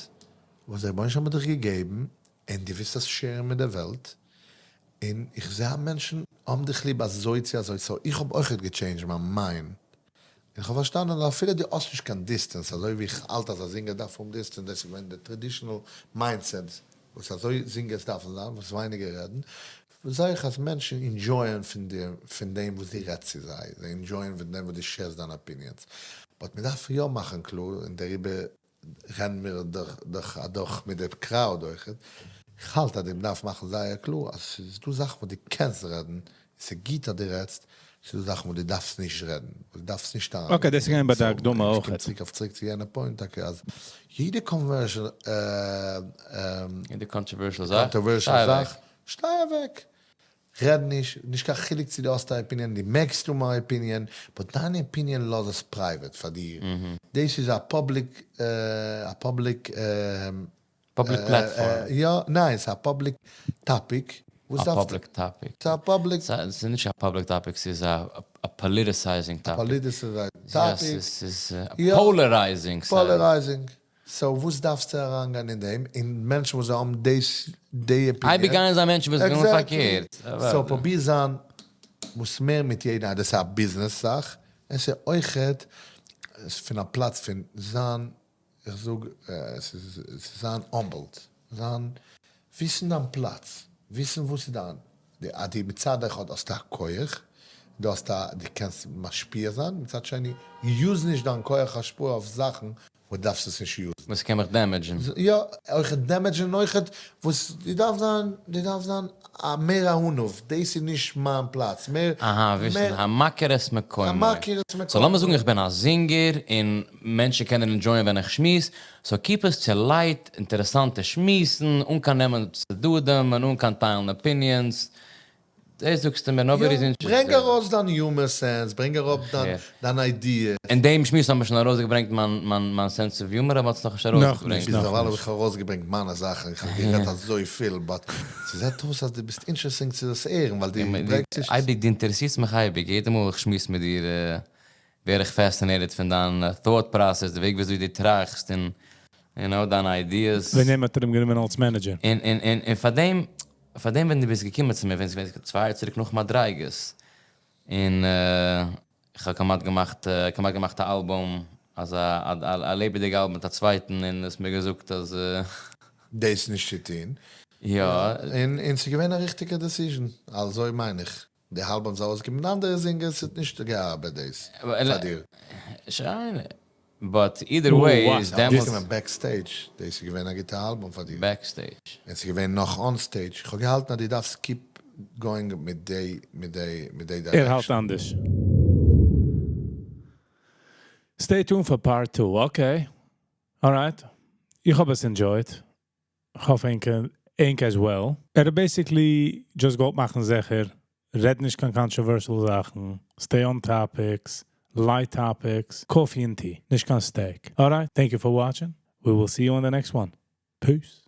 וואס דער רבונו של עולם האט דיך געגעבן, און דו ווילסט עס שערן מיט דער וועלט, און איך זע אז מענטשן האבן דיך ליב אזוי צו אזוי, so איך האב אויכעט געטשעינדזשט מיין mind, און איך האב פארשטאנען אז אפילו דו האסט נישט קיין distance, אזוי ווי איך האלט אז א זינגער דארף האבן distance, דאס איז געווען די traditional mindset וואס אזוי זינגערס דארפן זיין, וואס ווייניגער רעדן, זע איך אז מענטשן ענדזשויען פון דיר, פון דעם וואס דו רעדסט צו זיי, זיי ענדזשויען פון דעם וואס דו שערסט דיינע opinions, but מען דארף יא מאכן קלאר, און דעריבער רעדן מיר דאך אדורך מיט די crowd אויכעט, איך האלט אז דו דארפסט מאכן זייער קלאר אז ס'איז דא זאכן וואס דו קענסט רעדן, און ס'גוט אז דו רעדסט, ס'איז דא זאכן וואס דו דארפסט נישט רעדן, וואס דו דארפסט נישט אריין. Okay, דאס איז געווען ביי די הקדמה איך אויכעט. קום צוריק אויף צוריק צו יענע point טאקע אז יעדע conversion יעדע controversial זאך, controversial זאך, שטיי אוועק. רעד נישט, נישט קיין חילוק צו דו האסט א opinion, דו מעגסט האבן א opinion, but דיין opinion לאז עס private פאר דיר, דאס איז א public, א public, public platform. יא, ניין, ס'איז א public topic. וואס א דארפסטו? Public topic. ס'איז א public. ס'איז נישט א public topic, ס'איז א politicizing topic. Politicizing topic. יא, ס'איז יא. Polarizing. Polarizing. So וואס דארפסטו אריינגיין אין דעם? און מענטשן וואס האבן דאס די opinion. אייביג גייען זיין מענטשן וואס ווילן פארקערט. So פרוביר זיין וואס מער מיט יעדן, דאס איז א ביזנעס זאך, עס איז אויכעט פון א פלאץ פון זיין, איך זאג, עס איז זיין humbled, זיין וויסן דיין פלאץ, וויסן וואס איז דיין, אז דו מצד אחד האסטו א כח, דו האסט א, דו קענסט משפיע זיין, מצד שני, use נישט דיין כח השפעה אויף זאכן וואס דארפסט עס נישט use ן. וואס קען מיך damage ן. יא, אויכעט damage ן אויכעט וואס דו דארפסט זיין, דו דארפסט זיין א מער א עניו, דאס איז נישט מיין פלאץ, מער. אהא, וויסן, המכיר את מקומו. המכיר את מקומו. So לאמיר זאגן איך בין א זינגער און מענטשן קענען enjoy ען ווען איך שמועס, so keep עס צו light, אינטערעסאנטע שמועסן, אן קיין נעמען צדדים און אן קיין טיילן opinions. דאס זאגסטו מיר, nobody is interested. ברענג ארויס דיין humor sense, ברענג אראפ דיין idea. אין דעם שמועס האבן מיר שוין ארויסגעברענגט מיין sense of humor, אבער האט עס נאכנישט ארויסגעברענגט. ביז דערווייל האב איך ארויסגעברענגט מיינע זאכן, איך האב גערעדט אזויפיל, but ס'זעט אויס אז דו ביסט interesting צו דאס הערן, ווייל דו ברענגסט נישט. אייביג, דו אינטערעסירסט מיך אייביג, יעדע מאל איך שמועס מיט דיר ווער איך fascinated פון דיין thought process, די וועג וויאזוי דו טראכסט און you know, דיינע ideas. ווען דעם האט ער אים גענומען אלס manager. און און און און פארדעם פארדעם ווען דו ביסט געקומען צו מיר ווען ס'איז געווען 2 יאר צוריק נאך מדריגות, און איך האב כמעט געמאכט כמעט געמאכט א אלבום, אזא א לעבעדיגע אלבום מיט א צווייטן, און האסט מיר געזאגט אז. דאס נישט צו טון. יא. און און ס'איז געווען א ריכטיגע decision, אזוי מיין איך. די אלבום איז ארויסגעקומען מיט אנדערע זינגערס, ס'האט נישט געארבעט דאס פאר דיר. שיין. But either way איז דעמאלטס. געקומען backstage, דאס איז געווען א גוטע אלבום פאר דיר. Backstage. און ס'איז געווען נאך on stage, איך האב געהאלטן אז דו דארפסט keep going מיט די מיט די מיט די ער האלט אנדערש. Stay tuned פאר part 2, okay. Alright. איך האב עס enjoyed. איך האף ענק ענק as well. ער האט basically just געוואלט מאכן זיכער, רעד נישט קיין controversial זאכן, stay on topics, light topics, coffee and tea, נישט קיין steak. Alright, thank you for watching. We will see you on the next one. Peace.